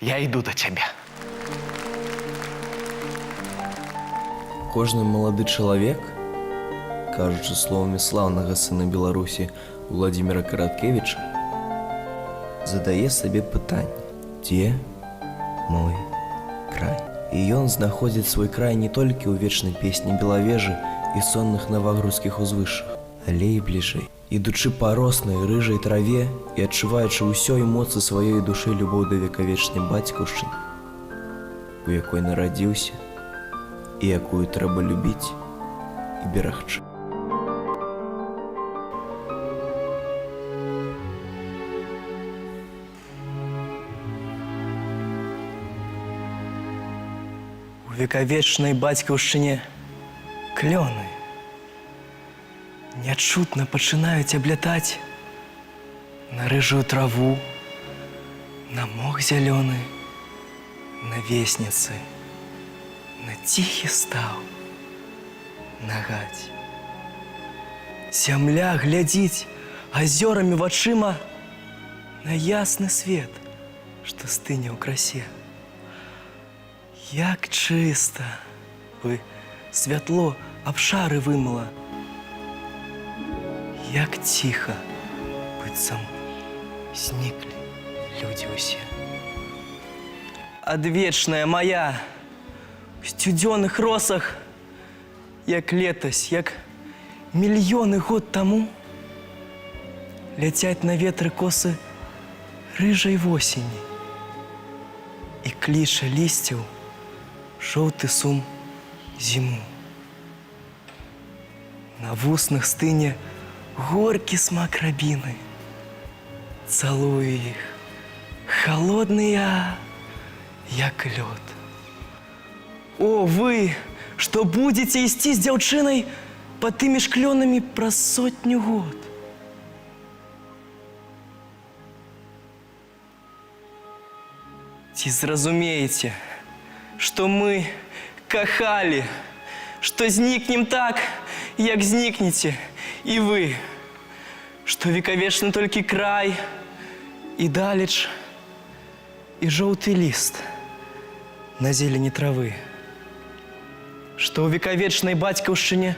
Я іду да цябе. Кожны малады чалавек, кажучы словамі слаўнага сына Беларусі Уладзіміра Караткевіча, задае сабе пытанне: дзе мой край? І ён знаходзіць свой край не толькі ў вечнай песні Белавежы і сонных навагрудскіх узвышшах, але і бліжэй. Ідучы па роснай рыжай траве і адчуваючы ўсёй моцы сваёй душы любоў да векавечнай бацькаўшчыны, у якой нарадзіўся і якую трэба любіць і берагчы. У векавечнай бацькаўшчыне клёны нячутна пачынаюць аблятаць на рыжую траву, на мох зялёны, на весніцы, на ціхі стаў, на гаць. Зямля глядзіць азёрамі вачыма на ясны свет, што стыне ў красе. Як чыста бы святло абшары вымыла, як ціха, быццам зніклі людзі ўсе. Адвечная мая у сцюдзёных росах, як летась, як мільёны год таму, ляцяць на ветры косы рыжай восені і кліча лісцяў жоўты сум зіму. На вуснах стыне горкі смак рабіны. Цалую іх, халодныя, як лёд. О, вы, што будзеце ісці з дзяўчынай пад тымі ж клёнамі праз сотню год. Ці зразумееце, што мы кахалі, што знікнем так, як знікнеце і вы, што векавечны толькі край і далеч, і жоўты ліст на зелені травы, што ў векавечнай бацькаўшчыне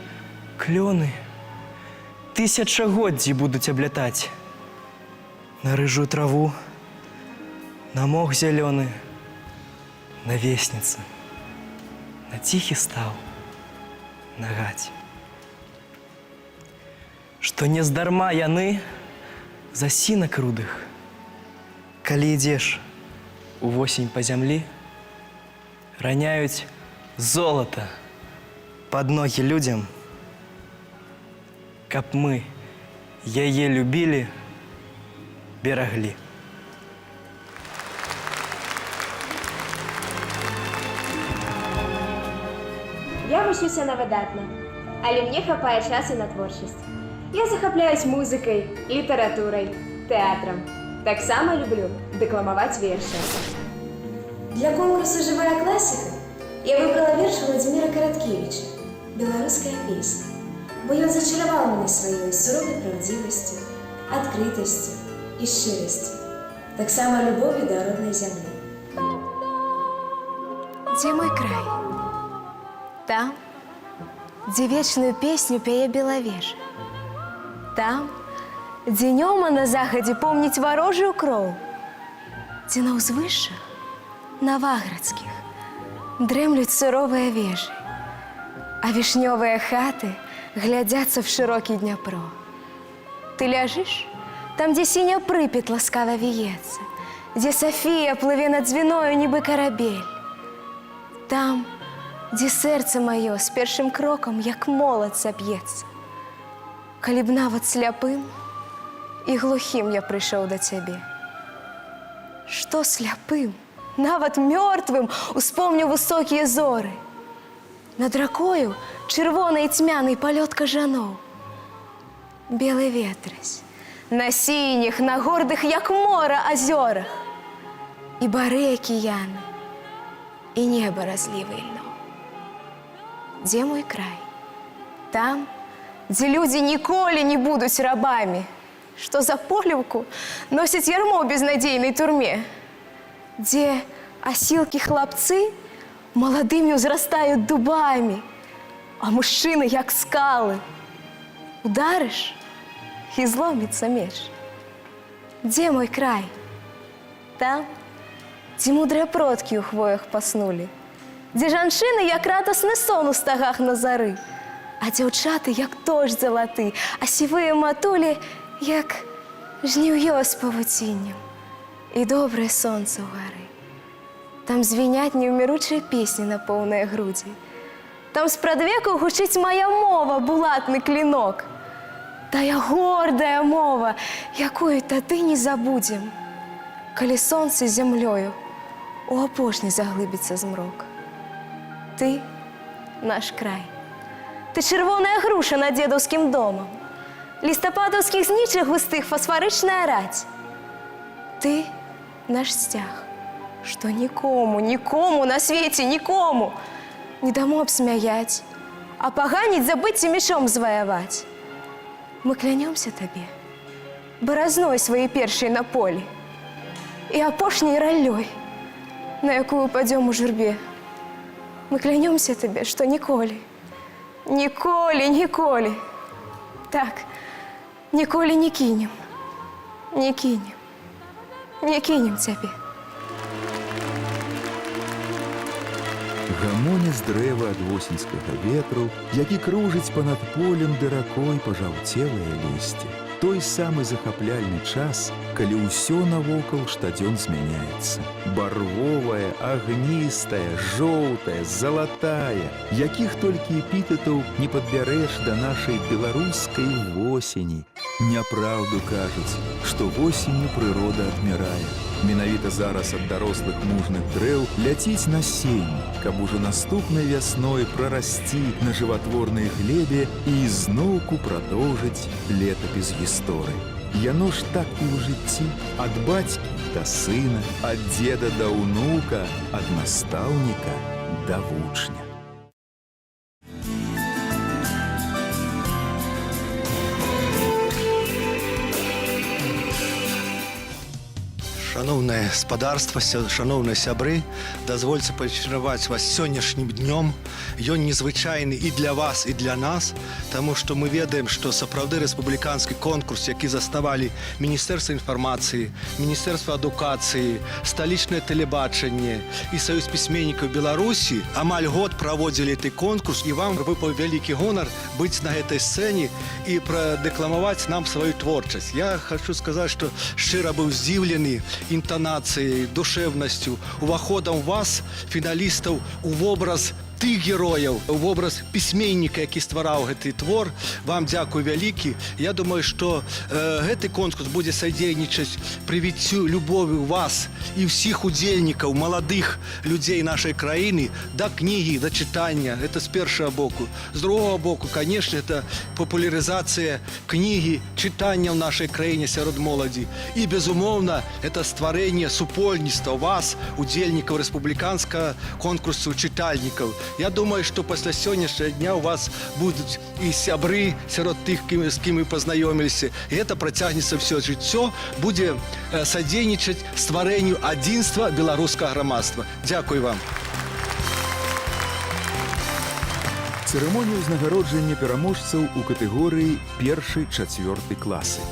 клёны тысячагоддзі будуць аблятаць на рыжую траву, на мох зялёны, на весніцы, на ціхі стаў, на гаць. Што нездарма яны з асінак рудых, калі ідзеш увосень па зямлі, раняюць золата пад ногі людзям, каб мы яе любілі, бераглі. Я вучуся на выдатна, але мне хапае часу на творчасць. Я захапляюсь музыкай, літаратурай, тэатрам. Таксама люблю дэкламаваць вершы. Для конкурсу «Жывая класіка» я выбрала верш Уладзіміра Караткевіча «Беларуская песня», бо ён зачараваў мяне сваёй суровай праўдзівасцю, адкрытасцю і шчырасцю, таксама любоўю да роднай зямлі. Дзе мой край? Там, дзе вечную песню пяе Белавежа. Там, дзе Нёма на захадзе помніць варожую кроў, дзе на ўзвышшах Наваградскіх Дрэмлюць суровыя вежы, а вішнёвыя хаты глядзяцца в шырокі Дняпро. Ты ляжыш там, дзе сіня Прыпет ласкава віецца, дзе Сафія плыве над дзвіною, нібы карабель. Там, дзе сэрца маё з першым крокам, як молат, заб'ецца. Калі б нават сляпым і глухім я прыйшоў да цябе. Што сляпым, нават мёртвым успомню высокія зоры. Над ракою чырвонай і цьмянай палёт кажаноў. Белы ветразь, на сініх, на гордых, як мора, азёрах. І бары акіяны, і неба разлівы ільноў. Дзе мой край? Там, дзе людзі ніколі не будуць рабамі, што за поліўку носяць ярмо ў безнадзейнай турме, дзе асілкі хлапцы маладымі ўзрастаюць дубамі, а мужчыны як скалы. Ударыш, і зломіцца меч. Дзе мой край? Там, дзе мудрыя продкі ў хвоях паснулі, дзе жанчыны, як радасны сон у стагах на зары, а дзяўчаты, як дождж залаты, а сівыя матулі, як жніўё з павуціннем, і добрае сонца ўгары. Там звіняць неўміручыя песні на поўныя грудзі. Там спрадвеку гучыць мая мова, булатны клінок. Тая гордая мова, якую тады не забудзем, калі сонца з зямлёю у апошні заглыбіцца змрок. Ты наш край. Ты чырвоная груша над дзедаўскім домам. Лістападаўскіх знічах густых фасфарычная раць. Ты наш сцяг, што нікому, нікому на свеце, нікому не дамо абсмяяць, а паганіць, забыць і мечом зваяваць. Мы клянёмся табе баразной сваёй першай на полі і апошняй раллёй, на якую упадзём у журбе. Мы клянёмся табе, што ніколі, ніколі, ніколі, так, ніколі не кінем, не кінем, не кінем цябе. Гамоняць дрэвы ад восеньскага ветру, які кружыць па-над полем ды ракой пажаўцелае лісце. Той самы захапляльны час, калі ўсё навокал штодзён змяняецца. Барвовая, агністая, жоўтая, залатая, якіх толькі эпітэтаў не падбярэш да нашай беларускай восені. Няпраўду кажуць, што восенню прырода адмірае. Менавіта зараз ад дарослых мужных дрэў ляціць насенне, каб ужо наступнай вясной прарасці на жыватворнай глебе і ізноўку прадоўжыць летапіс гісторыі. Яно ж так і ў жыцці: ад бацькі да сына, ад дзеда да ўнука, ад настаўніка да вучня. Шаноўнае спадарства, шаноўныя сябры, дазвольце пачараваць вас сённяшнім днём. Ён незвычайны і для вас, і для нас, таму што мы ведаем, што сапраўды рэспубліканскі конкурс, які заснавалі Міністэрства інфармацыі, Міністэрства адукацыі, сталічнае тэлебачанне і Саюз пісьменнікаў Беларусі, амаль год праводзілі гэты конкурс, і вам выпаў вялікі гонар быць на гэтай сцэне і прадэкламаваць нам сваю творчасць. Я хочу сказаць, што шчыра быў здзіўлены інтанацыяй, душэўнасцю, уваходам вас, фіналістаў, у вобраз тых герояў, у вобраз пісьменніка, які ствараў гэты твор. Вам дзякуй вялікі. Я думаю, што гэты конкурс будзе садзейнічаць прывіццю любові вас і ўсіх удзельнікаў, маладых людзей нашай краіны да кнігі, да чытання. Это з першага боку. З другого боку, конечно, это папулярызацыя кнігі, чытання ў нашай краіне сярод моладзі. І, безумоўна, это стварэнне супольніцтва вас, удзельнікаў рэспубліканскага конкурсу чытальнікаў. Я думаю, што пасля сённяшняга дня у вас будуць і сябры сярод тых, з кім вы пазнаёміліся. І гэта працягнецца ўсё жыццё, будзе садзейнічаць стварэнню адзінства беларускага грамадства. Дзякуй вам. Цырымонія ўзнагароджання пераможцаў у катэгорыі першы-чацвёрты класы.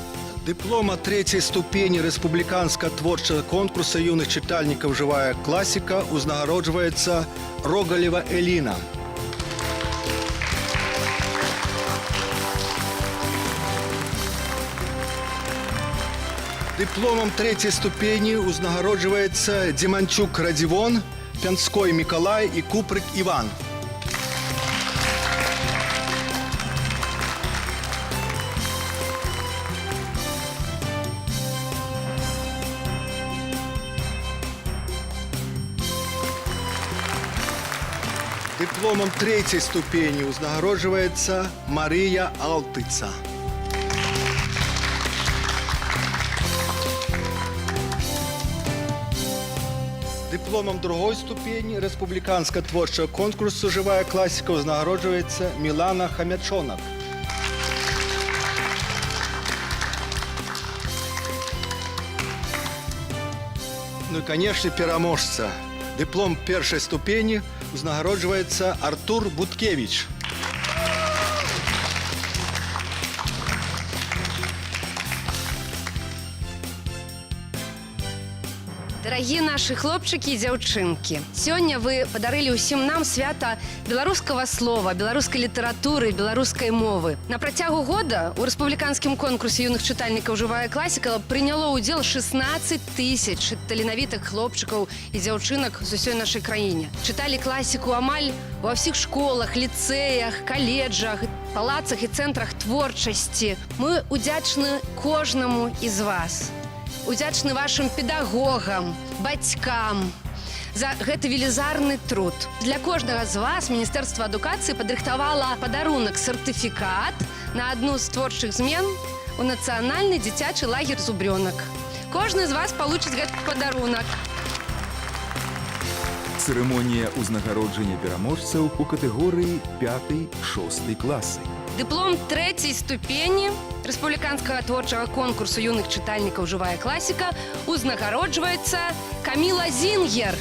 Дыплома трэцяй ступені рэспубліканскага творчага конкурса юных чытальнікаў «Жывая класіка» узнагароджваецца Рогалева Эліна. Дыпломам трэцяй ступені узнагароджваецца Дзіманчук Радзівон, Пянской Мікалай і Купрык Іван. Дыпломам трэцяй ступені узнагароджваецца Марыя Алтыца. Дыпломам другой ступені рэспубліканскага творчага конкурсу «Жывая класіка» узнагароджваецца Мілана Хамячонак. Ну и, конечно, пераможца. Дыплом першай ступені узнагароджваецца Артур Буткевич. Дарагія нашы хлопчыкі і дзяўчынкі, сёння вы падарылі ўсім нам свята беларускага слова, беларускай літаратуры, беларускай мовы. На працягу года ў рэспубліканскім конкурсе юных чытальнікаў «Жывая класіка» прыняло ўдзел 16 тысяч таленавітых хлопчыкаў і дзяўчынак з усёй нашай краіне. Чыталі класіку амаль ва ўсіх школах, ліцэях, каледжах, палацах і цэнтрах творчасці. Мы удзячны кожнаму з вас. Удзячны вашым педагогам, бацькам за гэты велізарны труд. Для кожнага з вас Міністэрства адукацыі падрыхтавала падарунак сертыфікат на адну з творчых змен у нацыянальны дзіцячы лагер «Зубрёнак». Кожны з вас получыць гэты падарунак. Цырымонія ўзнагароджання пераможцаў у катэгорыі 5-6 класы. Дыплом трэцяй ступені рэспубліканскага творчага конкурсу юных чытальнікаў «Жывая класіка» узнагароджваецца Каміла Зінгер.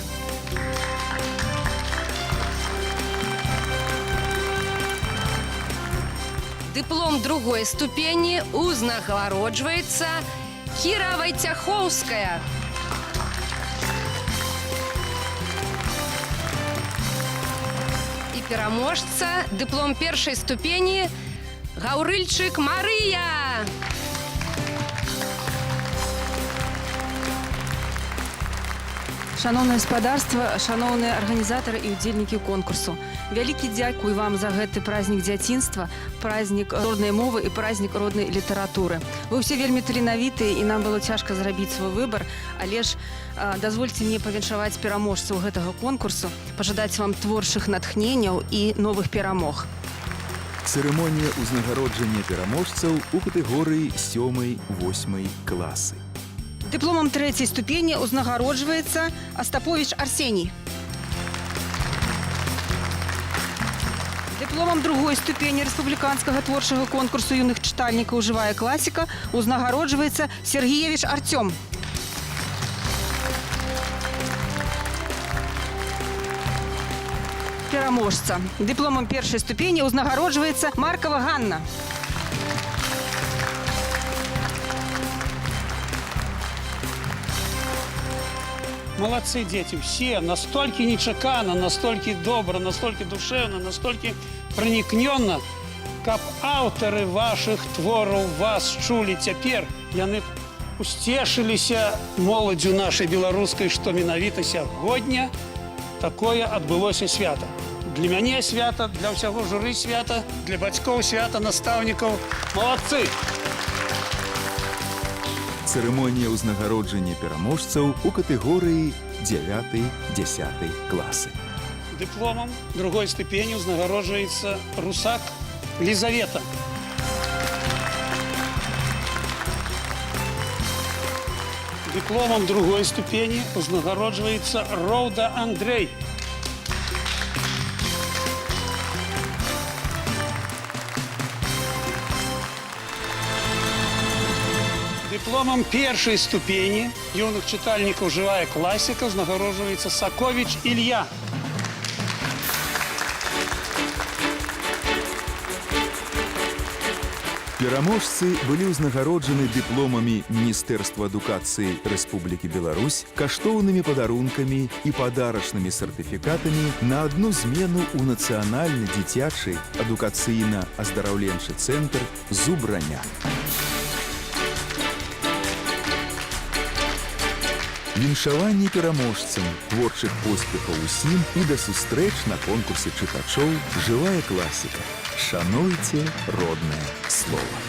Дыплом другой ступені узнагароджваецца Кіра Вайцяхоўская. І пераможца дыплом першай ступені Гаўрыльчык Марыя. Шаноўнае спадарства, шаноўныя арганізатары і ўдзельнікі конкурсу. Вялікі дзякуй вам за гэты празднік дзяцінства, празднік роднай мовы і празднік роднай літаратуры. Вы ўсе вельмі таленавітыя, і нам было цяжка зрабіць свой выбар, але ж дазвольце мне павіншаваць пераможцаў гэтага конкурсу, пажадаць вам творчых натхненняў і новых перамог. Цырымонія ўзнагароджання пераможцаў у катэгорыі 7-8 класы. Дыпломам трэцяй ступені ўзнагароджваецца Астаповіч Арсеній. Дыпломам другой ступені рэспубліканскага творчага конкурсу юных чытальнікаў «Жывая класіка» ўзнагароджваецца Сергіевіч Арцём. Пераможца. Дыпломам першай ступені ўзнагароджваецца Маркава Ганна. Молодцы дети, все настолько нечакана, настолько добро, настолько душевно, настолько проникненно, каб аўтары вашых твораў вас чулі цяпер, яны усцешыліся моладзю нашай беларускай, што менавіта сягоння такое адбылося свята. Для мяне свята, для ўсяго журы свята, для бацькоў свята, настаўнікаў. Молодцы! Цырымонія ўзнагароджання пераможцаў у катэгорыі 9-10 класы. Дыпломам другой ступені ўзнагароджваецца Русак Лізавета. Дыпломам другой ступені ўзнагароджваецца Роўда Андрэй. Дыпломам першай ступені юных чытальнікаў «Жывая класіка» узнагароджваецца Саковіч Ілья. Пераможцы былі ўзнагароджаны дыпломамі Міністэрства адукацыі Рэспублікі Беларусь, каштоўнымі падарункамі і падарачнымі сертыфікатамі на адну змену ў нацыянальны дзіцячы адукацыйна-аздараўленчы цэнтр «Зубраня». Віншаванні пераможцам, творчых поспехаў усім і да сустрэч на конкурсе чытачоў «Жывая класіка». Шануйце роднае слова.